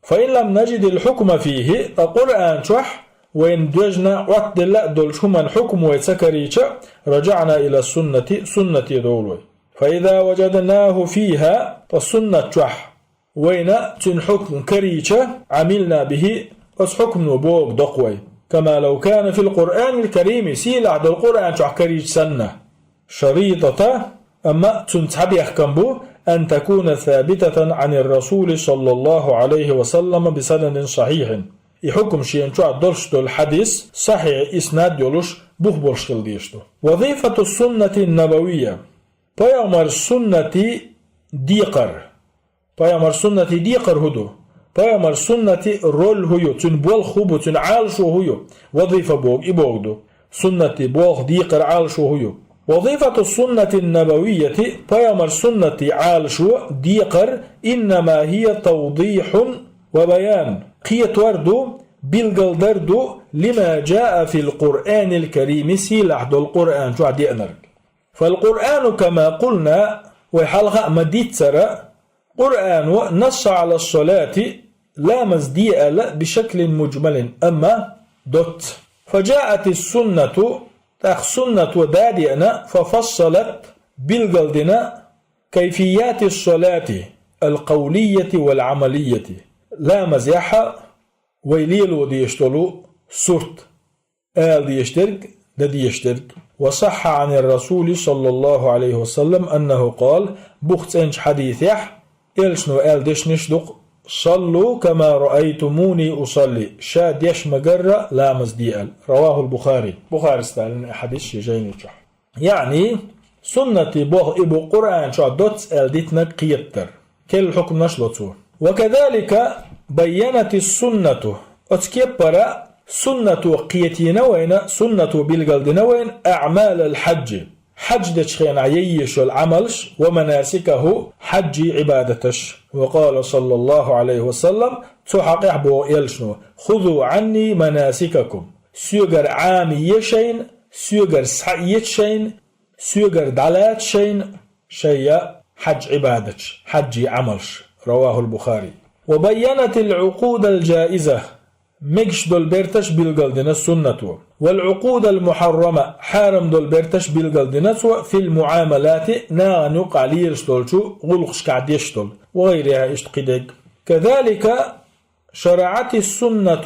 فإن لم نجد الحكم فيه, ткъа Къуръан чохь вайна доьжна, Ӏоттаделла а долчу хӀуман хьукм вай ца карийча, رجعنا إلى السنة, суннате довла вай. فإذا وجدناه فيها, ткъа суннат чохь вайна цуьнан хьукм карийча, عملنا به, оцу хьукмано богу доккху вай. كما لو كان في القرآن الكريم, сийлахь долу Къуръан чохь карийча санна. شريطة, амма цуьнан цхьа бехкам бу, أن تكون ثابتة عن الرسول صلى الله عليه وسلم بسند صحيح. И хьукм шена чохь долуш долу хьадис сахьихь иснад йолуш, бух болуш хила дезаш ду. وظيفة السنة النبوية. Пайхамар суннатий декхар. Пайхамар суннатий декхар хӀун ду? Пайхамар суннатий роль хӀун ю? Цуьнан болх хӀун бу? Цуьнан Ӏалашо хӀун ю? Вазифа богу, и богу ду. Суннатий болх, декхар, Ӏалашо хӀун ю? وظيفة السنة النبوية, пайхамар суннатий Ӏалашо, декхар, إنما هي توضيح وبيان, кхетор ду, билгалдар ду, لما جاء في القرآن الكريم, сийлахь долу Къуръан чохь деанарг. فالقرآن كما قلنا, вай хьалха а ма-дийццара, Къуръано نص على الصلاة, ламаз де аьлла, بشكل مجمل, амма доцца. فجاءت السنة, тӀаккха суннато дадеана, ففصلت, билгалдина, كيفيات الصلاة القولية والعملية, ламазехь вай лело дезаш долу сурт, ала дезаш дерг, дан дезаш дерг. وصح عن الرسول صلى الله عليه وسلم أنه قال, бух цӀеначу хьадисехь, элчано аьлла дешнаш ду-кх: صلوا كما رأيتموني أصلي, ша деш ма-гарра ламаз де аьлла. رواه البخاري. Бухарис далийна и хьадис шен жайни чохь. Яъни, суннатий болх и бу Къуръан чохь доцца аьлла дитинарг кхетар. Керла хьукманаш ло цо. وكذلك بينت السنة. Оцу кеппара суннато кхетийна вайна, суннато билгалдина вайна أعمال الحج. Хьаьж дечу хенахь ян езаш йолу Ӏамалш, ومناسكه, хьаьжий Ӏибадаташ. وقال صلى الله عليه وسلم, цу хьакъехь боху элчано: خذوا عني مناسككم. Соьгара Ӏамае шайна, соьгара схьаэца шайна, соьгара дӀалаца шайна шайна хьаьж Ӏибадаташ, хьаьжий Ӏамалш. رواه البخاري. وبينت العقود الجائزة. Мегаш долу берташ билгалдина суннато. والعقود المحرمة. Хьарам долу берташ билгалдина цо في المعاملات, нахана юкъахь лелаш долчу гӀуллакхашкахь деш долу. وغيرها, иштта кхидерг. كذلك شرعت السنة,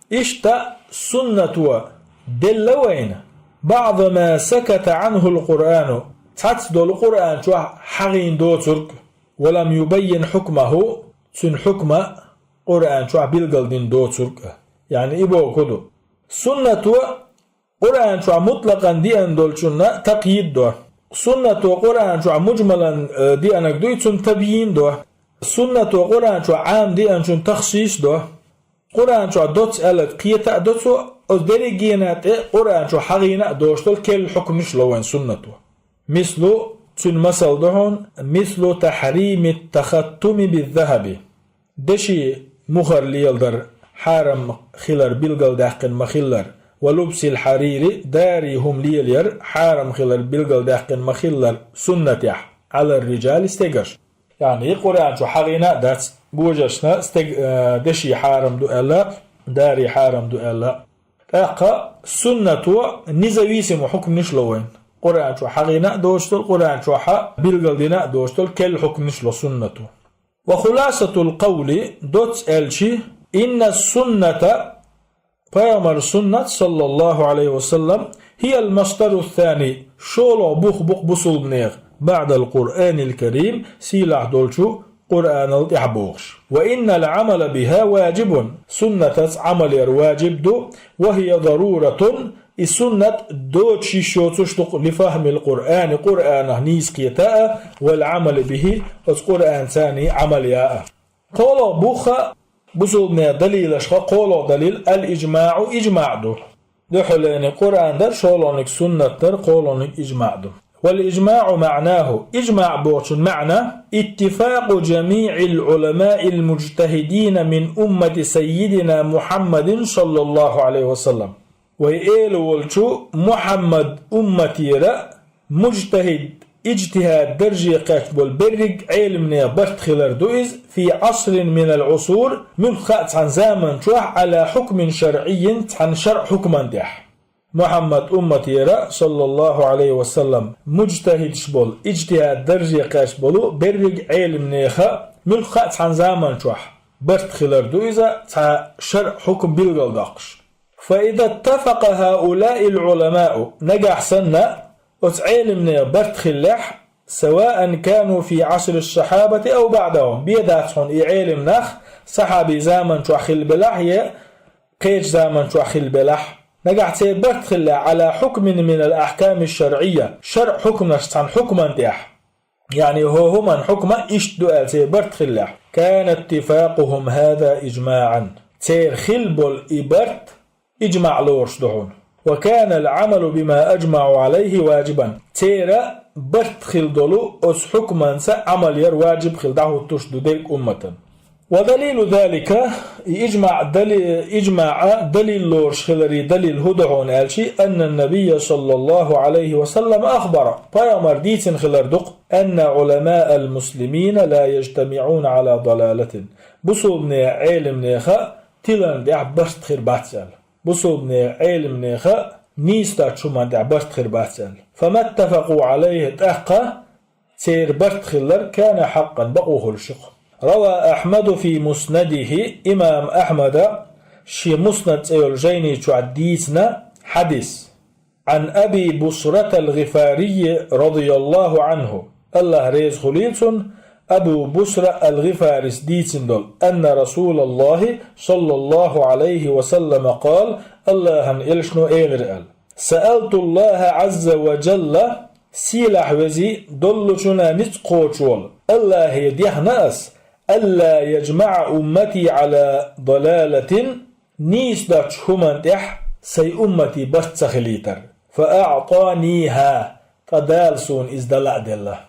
иштта суннато делла вайна, بعض ما سكت عنه القرآن, цхьацца долу Къуръан чохь хьахийна доцург, ولم يبين حكمه, цуьнан хьукма Къуръан чохь билгалдина доцург. Яъни и бохург ду. Суннато Къуръан чохь мутлакъан деана долчунна такъйид до. Суннато Къуръан чохь муджмалан, э, деанарг дуй, цунна табйин до. Суннато Къуръан чохь Ӏам деанчунна тахсис до. Къуръан чохь доцца аьлларг кхета а до цо, оцу дерригенан тӀе Къуръан чохь хьахийна а доцуш долу керла хьукманаш ло вайн суннато. مثل, цуьнан масал ду хьуна, مثل تحريم التختم بالذهب. Деши мухӀар леладар хьарам хилар билгалдаьккхина ма-хиллара, ولبس الحرير, дарий хӀума лелаяр хьарам хилар билгалдаьккхина ма-хиллара суннатехь, على الرجال, стегарш. Яъни Къуръан чу хьахийна а дац, божаршна стег-, э, деши хьарам ду аьлла, дарий хьарам ду аьлла. ТӀаккха суннато независимо хьукманаш ло вайн. Къуръан чу хьагӀийна а доцуш долу, Къуръан чохьа билгалдина а доцуш долу керла хьукманаш ло суннато. وخلاصة القول, доцца аьлча, إن السنة, пайхамар суннат, صلى الله عليه وسلم, هي المصدر الثاني, шолгӀа бух бу-кх бусулбанех, بعد القرآن الكريم, сийлахь долчу Къуръанал тӀаьхьа бохуш. وإن العمل بها واجب, суннатаца Ӏамал яр ваджиб ду, وهي ضرورة, и суннат доцуш йиш йоцуш ду-кх, لفهم القرآن, Къуръанах нийса кхета а, والعمل به, оцу Къуръанца Ӏамал я а. КхоалгӀа бух а, бусулбанех далилашха кхоалгӀа далил الإجماع, ижмаӀ ду. Дуьххьарлерниг Къуръан дара, шолгӀаниг суннат дара, кхоалгӀаниг ижмаӀ ду. والإجماع معناه, ижмаӀ бохучун маьӀна, اتفاق جميع العلماء المجتهدين من أمة سيدنا محمد صلى الله عليه وسلم. Вай эла волчу Мухьаммад умматера мужтахид, иджтихӀад дарже кхаьчна болу берриг Ӏеламнех барт хилар ду иза, في عصر من العصور, муьлхха а цхьана заман чохь, على حكم شرعي, цхьана шарӀ хьукман тӀехь. Мухьаммад умматера, صلى الله عليه وسلم, мужтахидаш болу, иджтихӀад дарже кхаьчна болу берриг Ӏеламнеха муьлхха а цхьана заман чохь барт хилар ду иза, цхьа шарӀ хьукм билгалдоккхуш. فإذا اتفق هؤلاء العلماء, нагахь санна оцу Ӏеламнех барт хиллехь, سواء كانوا في عصر الصحابة أو بعدهم, бен дац хьуна и Ӏеламнах сахьабийн заман чохь хилла белахь, я кхечу заман чохь хилла белахь, нагахь церан барт хиллехь, على حكم من الأحكام الشرعية, шарӀ хьукманаш цхьана хьукман тӀехь, яъни хӀокху хӀуман хьукма иштта ду аьлла церан барт хиллехь, كان اتفاقهم هذا إجماعا, церан хилла болу и барт ижмаӀ лоруш ду хьуна. وكان العمل بما أجمعوا عليه واجبا, церан барт хилла долу оцу хьукманца Ӏамал яр ваджиб хилла дӀахӀуттуш ду дерг умматан. ودليل ذلك, и ижмаӀ дали-, ижмаӀа далил лоруш хиларе далил хӀун ду хьуна аьлча, أن النبي صلى الله عليه وسلم أخبر, пайхамар дийцина хилар ду-кх, أن علماء المسلمين لا يجتمعون على ضلالة, бусулбанех Ӏеламнеха тилан тӀехь барт хир бац аьлла. Бусулбанех Ӏеламнеха нийса доцчу хӀуман тӀехь барт хир бац аьлла. فما اتفقوا عليه, тӀаккха церан барт хиллар, كان حقا, бакъо хуьлуш ю-кх. روى أحمد في مسنده, имам Ахьмада шен Муснад цӀе йолу жайни чохь дийцина хьадис. عن أبي بصرة الغفاري رضي الله عنه, АллахӀ реза хуьлийла цунна, Абу Бусра ал-ГӀифарис дийцина долу, أن رسول الله صلى الله عليه وسلم قال, АллахӀан элчано элира аьлла: سألت الله عز وجل, сийлахь везий доллучунна ницкъ кхочуш волу АллахӀе дехна ас, ألا يجمع أمتي على ضلالة, нийса доцчу хӀуман тӀехь сайн умматан барт ца хилийтар. فأعطانيها, ткъа Дала суна иза дала а делла.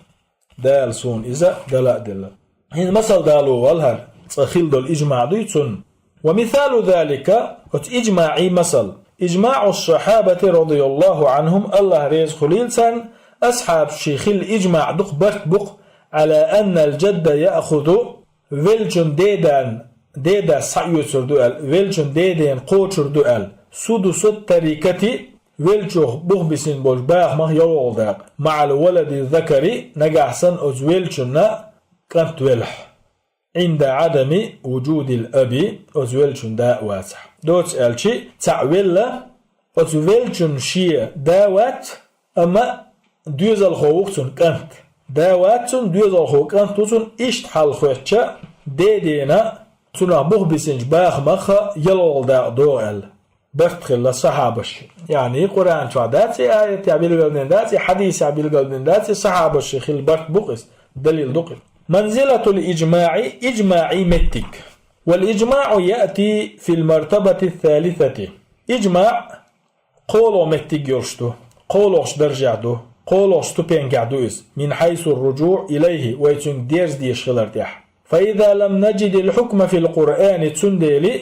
Дала суна иза дала а делла. ХӀинца масал дало валахьара, цкъа хилла долу ижмаӀ дуй цунна. ومثال ذلك, оцу ижмаӀан масал. إجماع الصحابة رضي الله عنهم, АллахӀ реза хуьлийла царна, асхьабийн хилла ижмаӀ ду-кх, барт бу-кх, على أن الجد يأخذ, веллачун дедан, деда схьаоьцур ду аьлла, веллачун дедена кхочур ду аьлла, سدس التركة, веллачух бух бисина болчу бахамах ялхалгӀа дакъа, مع الولد الذكر, нагахь санна оцу веллачунна кӀант велахь, عند عدم وجود الأب, оцу веллачун да а вацахь. Доцца аьлча, цхьаъ велла, оцу веллачун шен да вац, амма доьзалхо ву-кх цуьнан кӀант. Да вац цуьнан, доьзалхо кӀант ву цуьнан, иштта хьал хӀоьттича, дедена цунах бух бисинчу бахамах ялхалгӀа дакъа догӀу аьлла. Барт хилла сахьабашна. Яъни Къуръан чохь дац и аят, я билгалдина дац и хьадис, я билгалдина дац и, сахьабашна хилла барт бу-кх иза, далил ду-кх иза. منزلة الإجماع, ижмаӀан меттиг. والإجماع يأتي في المرتبة الثالثة. ИжмаӀ кхоалгӀа меттиг йолуш ду, кхоалгӀачу даржехь ду, кхоалгӀачу ступенькехь ду иза, من حيث الرجوع إليه, вай цуьнга дерза дезаш хилар тӀехь. فإذا لم نجد الحكم في القرآن, цундела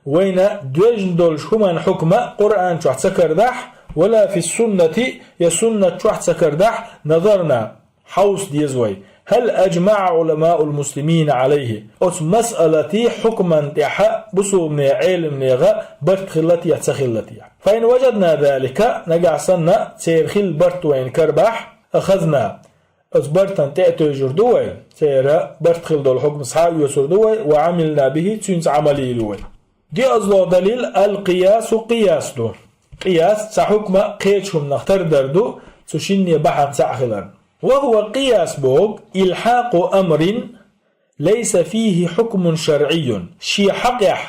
вайна доьжна долчу хӀуман хьукма Къуръан чохь ца карадахь, ولا في السنة, я суннат чохь ца карадахь, نظرنا, хьовса деза вай, هل أجمع علماء المسلمين عليه؟ Оцу масъалатий хьукман тӀехьа бусулбанийн Ӏеламнега барт хилла те, ца хилла те? فإن وجدنا ذلك, нагахь санна церан хилла барт вайна карабахь, أخذنا, оцу бартана тӀе а тевжур ду вай, церан барт хилла долу хьукма схьа а оьцур ду вай, وعملنا به, цуьнца Ӏамал йийр ю вай. ДиъазлогӀа далил аль-къиясу, къияс ду. Къияс цхьа хьукма кхечу хӀуманах тардар ду, цу шинне бахьана цхьаъ хиларна. وهو, къияс боху, إلحاق أمر ليس فيه حكم شرعي. Шен хьакъехь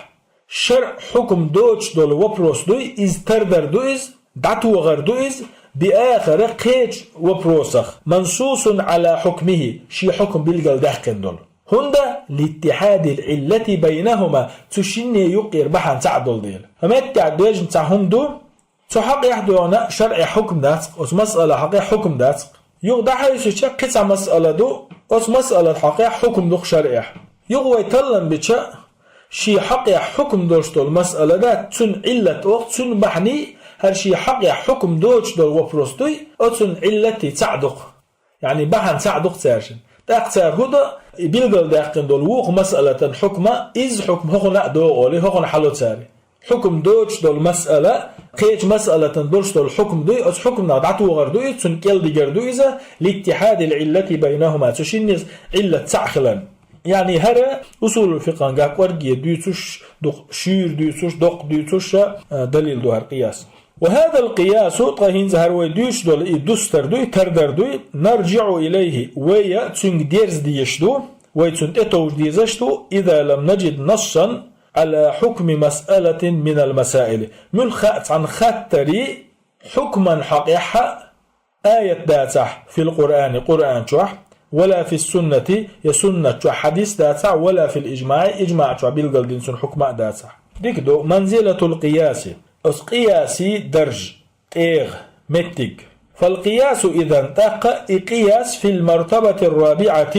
шарӀан хьукма доцуш долу вопрос дуй, иза тардар ду иза, дӀатохар ду иза, بآخر, кхечу вопросах, منصوص على حكمه, шен хьукма билгалдаьккхина долу. ХӀунда لاتحاد العلة بينهما, цу шинне юккъера бахьана цхьаъ долу дела. ХӀун меттехь дежна цхьа хӀума ду, цу хьакъехь а доьгӀна шарӀехь хьукма дац-кх, оцу масъала хьакъехь хьукма дац-кх. Юха дӀахьаьвсича кхин цхьа масъала ду, оцу масъалан хьакъехь хьукма ду-кх шарӀехь. Юха вай таллам бича, шен хьакъехь хьукма долуш долу масъала дац, цуьнан Ӏиллат оха, цуьнан бахьаний, хӀара шен хьакъехь хьукма доцуш долу вопрос дуй, оцунна Ӏиллатий цхьаъ ду-кх. Яъни бахьана цхьаъ ду-кх цаьршинна. ТӀаккха цара хӀун до, и билгалдаьккхина долу вукху масъалатан хьукма, изза хьукма хӀокхунна а догӀу олий, хӀокхунна хьало цара. Хьукма доцуш долу масъала, кхечу масъалатан долуш долу хьукма дуй, оцу хьукманах дӀатохар ду иза, цунна кӀел дигар ду иза, لاتحاد العلة بينهما, цу шиннеца Ӏиллат цхьаъ хиларна. Яъни хӀара усулул фикъхьан гахь кӀорге дуьйцуш, дукха шуьйра дуьйцуш, доккха дуьйцуш а, а, далил ду хӀара къияс. وهذا القياس, ткъа хӀинца хӀара вай дуьйцуш долу и дустар дуй, тардар дуй, نرجع إليه, вай цуьнга дерза дезаш ду, вай цунна тӀетовжа дезаш ду, إذا لم نجد نصا على حكم مسألة من المسائل. Муьлхха а цхьана хаттаран хьукман хьакъехь аят дацахь في القرآن, Къуръан чохь, ولا في السنة, я суннат чохь хьадис дацахь, ولا في الإجماع, ижмаъ чохь билгалдина цуьнан хьукма а дацахь. Дика ду, منزلة القياس, оцу къиясий дарж, тӀегӀа, меттиг. فالقياس إذن, тӀаккха и къияс في المرتبة الرابعة,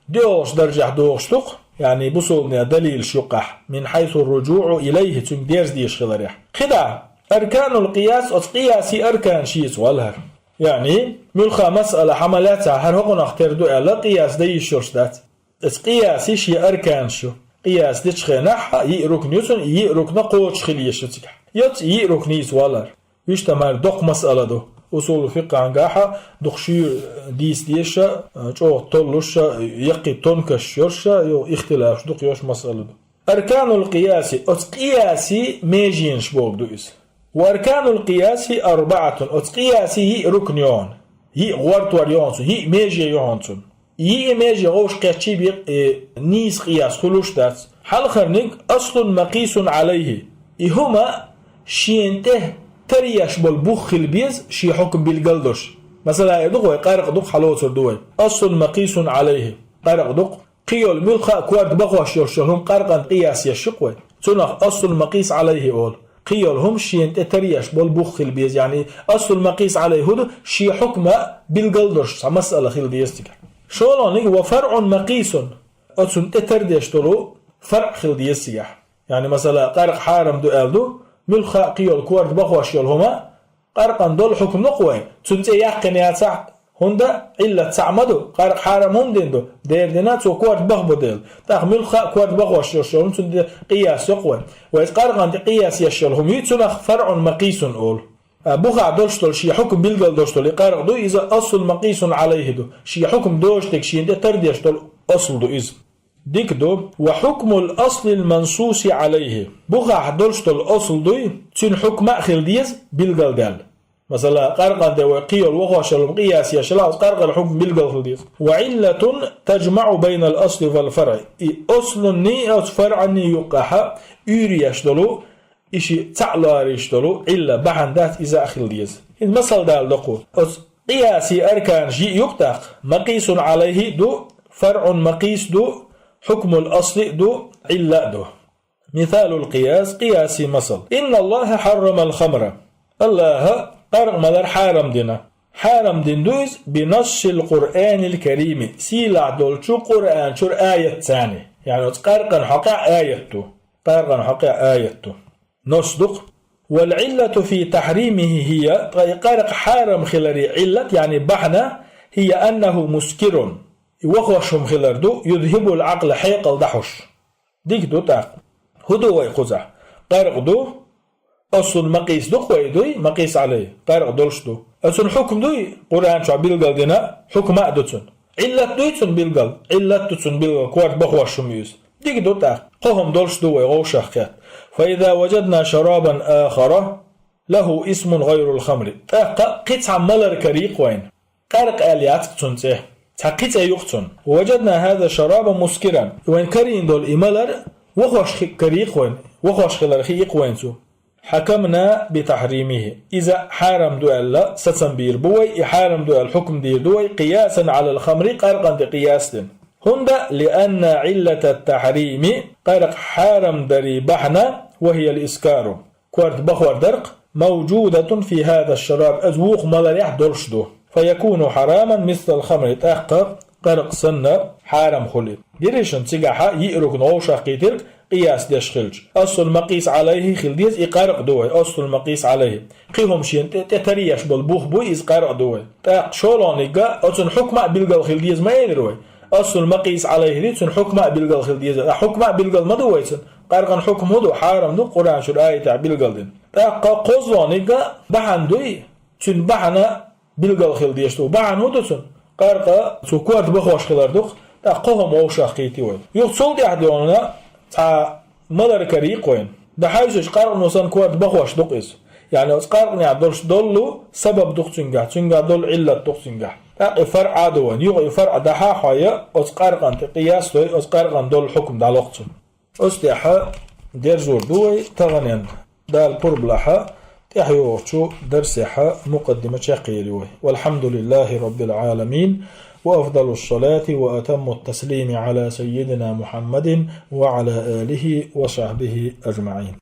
доьалгӀачу даржехь догӀуш ду-кх, яъни бусулбанийн далилаш юккъехь, من حيث الرجوع إليه, цуьнга дерза дезаш хиларехь. КхидӀа, أركان القياس, оцу къиясий арканаш йийца валахьара. Яъни, муьлхха а масъала хьа ма лаьцахь, хӀара хӀокхунах тера ду аьлла, къияс дан йиш йолуш дац. Оцу къиясий шен арканаш ю. Къияс дечу хенахь а йиъ рукн ю цуьнан, йиъ рукна кхочуш хила йиш ю цигахь. Йоцу йиъ рукн йийца валахьара. Вуьшта мара доккха масъала ду. Усулул фикъхьан гахь а дукха шуьйра дийца дезаш а, чӀогӀа толлуш а, яккхий тонкосташ йолуш а, юха ихтилафаш дукха йолуш масъала ду. أركان القياس, оцу къиясий меженаш бохург ду иза. وأركان القياس أربعة, оцу къиясий йиъ рукн ю хьуна. Йиъ гӀортор ю хьуна цуьнан, йиъ меже ю хьуна цуьнан. Йиъ меже вовшах кхетчий бен, э, нийса къияс хуьлуш дац. Хьалхарниг أصل مقيس عليه. И хӀума шена тӀе тара еш болу бух хила беза, шен хьукма билгал долуш. Масала, эр ду-кх вай, къаркъа ду-кх, хьалоцур ду вай. أصل مقيس عليه. Къаркъа ду-кх. Кхин йолу муьлхха а корта бахош йолуш йолу хӀума къаркъан къияс еш ю-кх вай. Цунах أصل مقيس عليه олу. Кхин йолу хӀума шена тӀе тара еш болу бух хила беза. Яъни أصل مقيس عليه хӀун ду, шен хьукма билгал долуш цхьа масъала хила деза цигахь. ШолгӀаниг وفرع مقيس. Оцунна тӀе тара деш долу фаръ хила деза цигахь. Яъни, масала, къаркъа хьарам ду аьлла ду, муьлхха а кхин йолу корта бахош йолу хӀума, къаркъан долу хьукма ду-кх вайн, цуьнан цӀе яьккхина яцахь, хӀунда Ӏиллат цхьаъ ма ду, къаркъа хьарам хӀунда дина ду, дера дина, цо корта бахбо дела. ТӀаккха муьлхха а корта бахош йолуш йолу, цуьнан тӀе къияс йо-кх вайн. Вай иза къаркъан тӀе къияс еш йолу хӀума ю, цунах فرع مقيس олу. А бухахь долуш долу, шен хьукма билгал долуш долу и къаркъа ду, иза أصل مقيس عليه ду, шен хьукма доцуш дерг шена тӀе тара деш долу асл ду иза. Дика ду, وحكم الأصل المنصوص عليه. Бухахь долуш долу асл дуй, цуьнан хьукма а хила деза билгалдаьлла. Масала, къаркъан тӀе вай кхин йолу вахош йолу хӀума къияс еш елахь, оцу къаркъан хьукма билгал хила деза. وعلة تجمع بين الأصل والفرع. И аслунний, оцу фаръанний юккъехь уьйр еш долу, и шиъ цхьаъ лоруш долу Ӏилла, бахьана дац, иза а хила деза. ХӀинца масал дала доккху. Оцу къиясий арканаш йиъ ю-кх тӀаккха. مقيس عليه ду, فرع مقيس ду, حكم الأصل ду, Ӏилла а ду. مثال القياس, къиясий масал. إن الله حرم الخمر. АллахӀа къаркъа малар хьарам дина. Хьарам дина ду иза بنص القرآن الكريم. Сийлахь долчу Къуръан чуьра аятца. Яъни оцу къаркъан хьокъехь аят ду. Къаркъан хьокъехь аят ду. Нос ду-кх. والعلة في تحريمه هي, ткъа и къаркъа хьарам хиларе Ӏиллат, яъни бахьана, هي أنه مسكر. И вахош хӀума хилар ду, يذهب العقل, хьекъал дӀахьош. Дика ду тӀаккха. ХӀун ду вай кхузахь? Къаркъа ду, аслун макъийс ду-кх вай дуй, макъийс Ӏалайхи, къаркъа долуш ду. Оцун хьукм дуй, Къуръан чохь билгал дина, хьукма а ду цун. Ӏиллат дуй цун билгал, Ӏиллат ду цун билгал, корта бахош хӀума ю иза. Дика ду тӀаккха. Кхо хӀума долуш ду вай вовшах кхетта. فإذا وجدنا شرابا آخر له اسم غير الخمر. ТӀаккха кхин цхьа малар карий-кх вайна. Къаркъа аьлла яц-кх цунна цӀе. Цхьа кхин цӀе ю-кх цунна. وجدنا هذا الشراب مسكرا. Вайн карийна долу и малар вахош хи-, карий-кх вайна, вахош хилар хии-кх вайна цо. حكمنا بتحريمه. Иза хьарам ду аьлла, сацам бийр бу вай, и хьарам ду аьлла, хьукм дийр ду вай, قياسا على الخمر, къаркъана тӀе къияс дина. ХӀунда, لأن علة التحريم, къаркъа хьарам дарий бахьана, وهي الإسكار, корта бахор дар-кх, موجودة في هذا الشراب, иза вукху маларехь долуш ду. فيكون حراما مثل الخمر, тӀаккха къаркъа санна хьарам хуьлу. Диришан цигахьа йиъ рукн вовшах кхийтира-кх къияс деш хилча. Аслун макъийс Ӏалайхи хила деза, и къаркъа ду вай, аслун макъийс Ӏалайхи. Кхин хӀума шена тӀе, тӀе таръеш болу бух буй, иза къаркъа ду вай. ТӀаккха шолгӀаниг а, оцун хьукма а билгал хила деза ма элира вай. Аслун макъийс Ӏалайхи ди, цун хьукма а билгал хила деза. Ткъа хьукма а билгал ма ду вай цун. Къаркъан хьукм хӀун ду, хьарам ду, Къуръан чуьра аятехь билгал дина. ТӀаккха кхозлагӀниг а бахьана дуй, цуьнан бахьана билгал хила дезаш ду. Бахьана хӀун ду цунна? Къаркъа цо корта бахош хилар ду-кх, тӀаккха кхо хӀума вовшах кхийти вай. Юха цул тӀаьхьа дуьйна цхьа малар карий-кх вайна. Дан хьаьвсича къаркъано санна корта бахош ду-кх иза. Яъни оцу къаркъанехь долуш долу сабаб ду-кх цуьнгахь, цуьнгахь долу Ӏиллат ду-кх цуьнгахь. ТӀаккха и фаръа а ду вайна. Юха и фаръа дан хьахьой, оцу къаркъана тӀе къияс дой, оцу къаркъана долу хьукм дӀалоху цунна. Оцу тӀехь дерзор ду вай таханен. Дала пурба лахь, тӀаьхьайогӀучу дарсехь мукъаддима чекхъер ю вай. والحمد لله رب العالمين، وأفضل الصلاة وأتم التسليم على سيدنا محمد وعلى آله وصحبه أجمعين.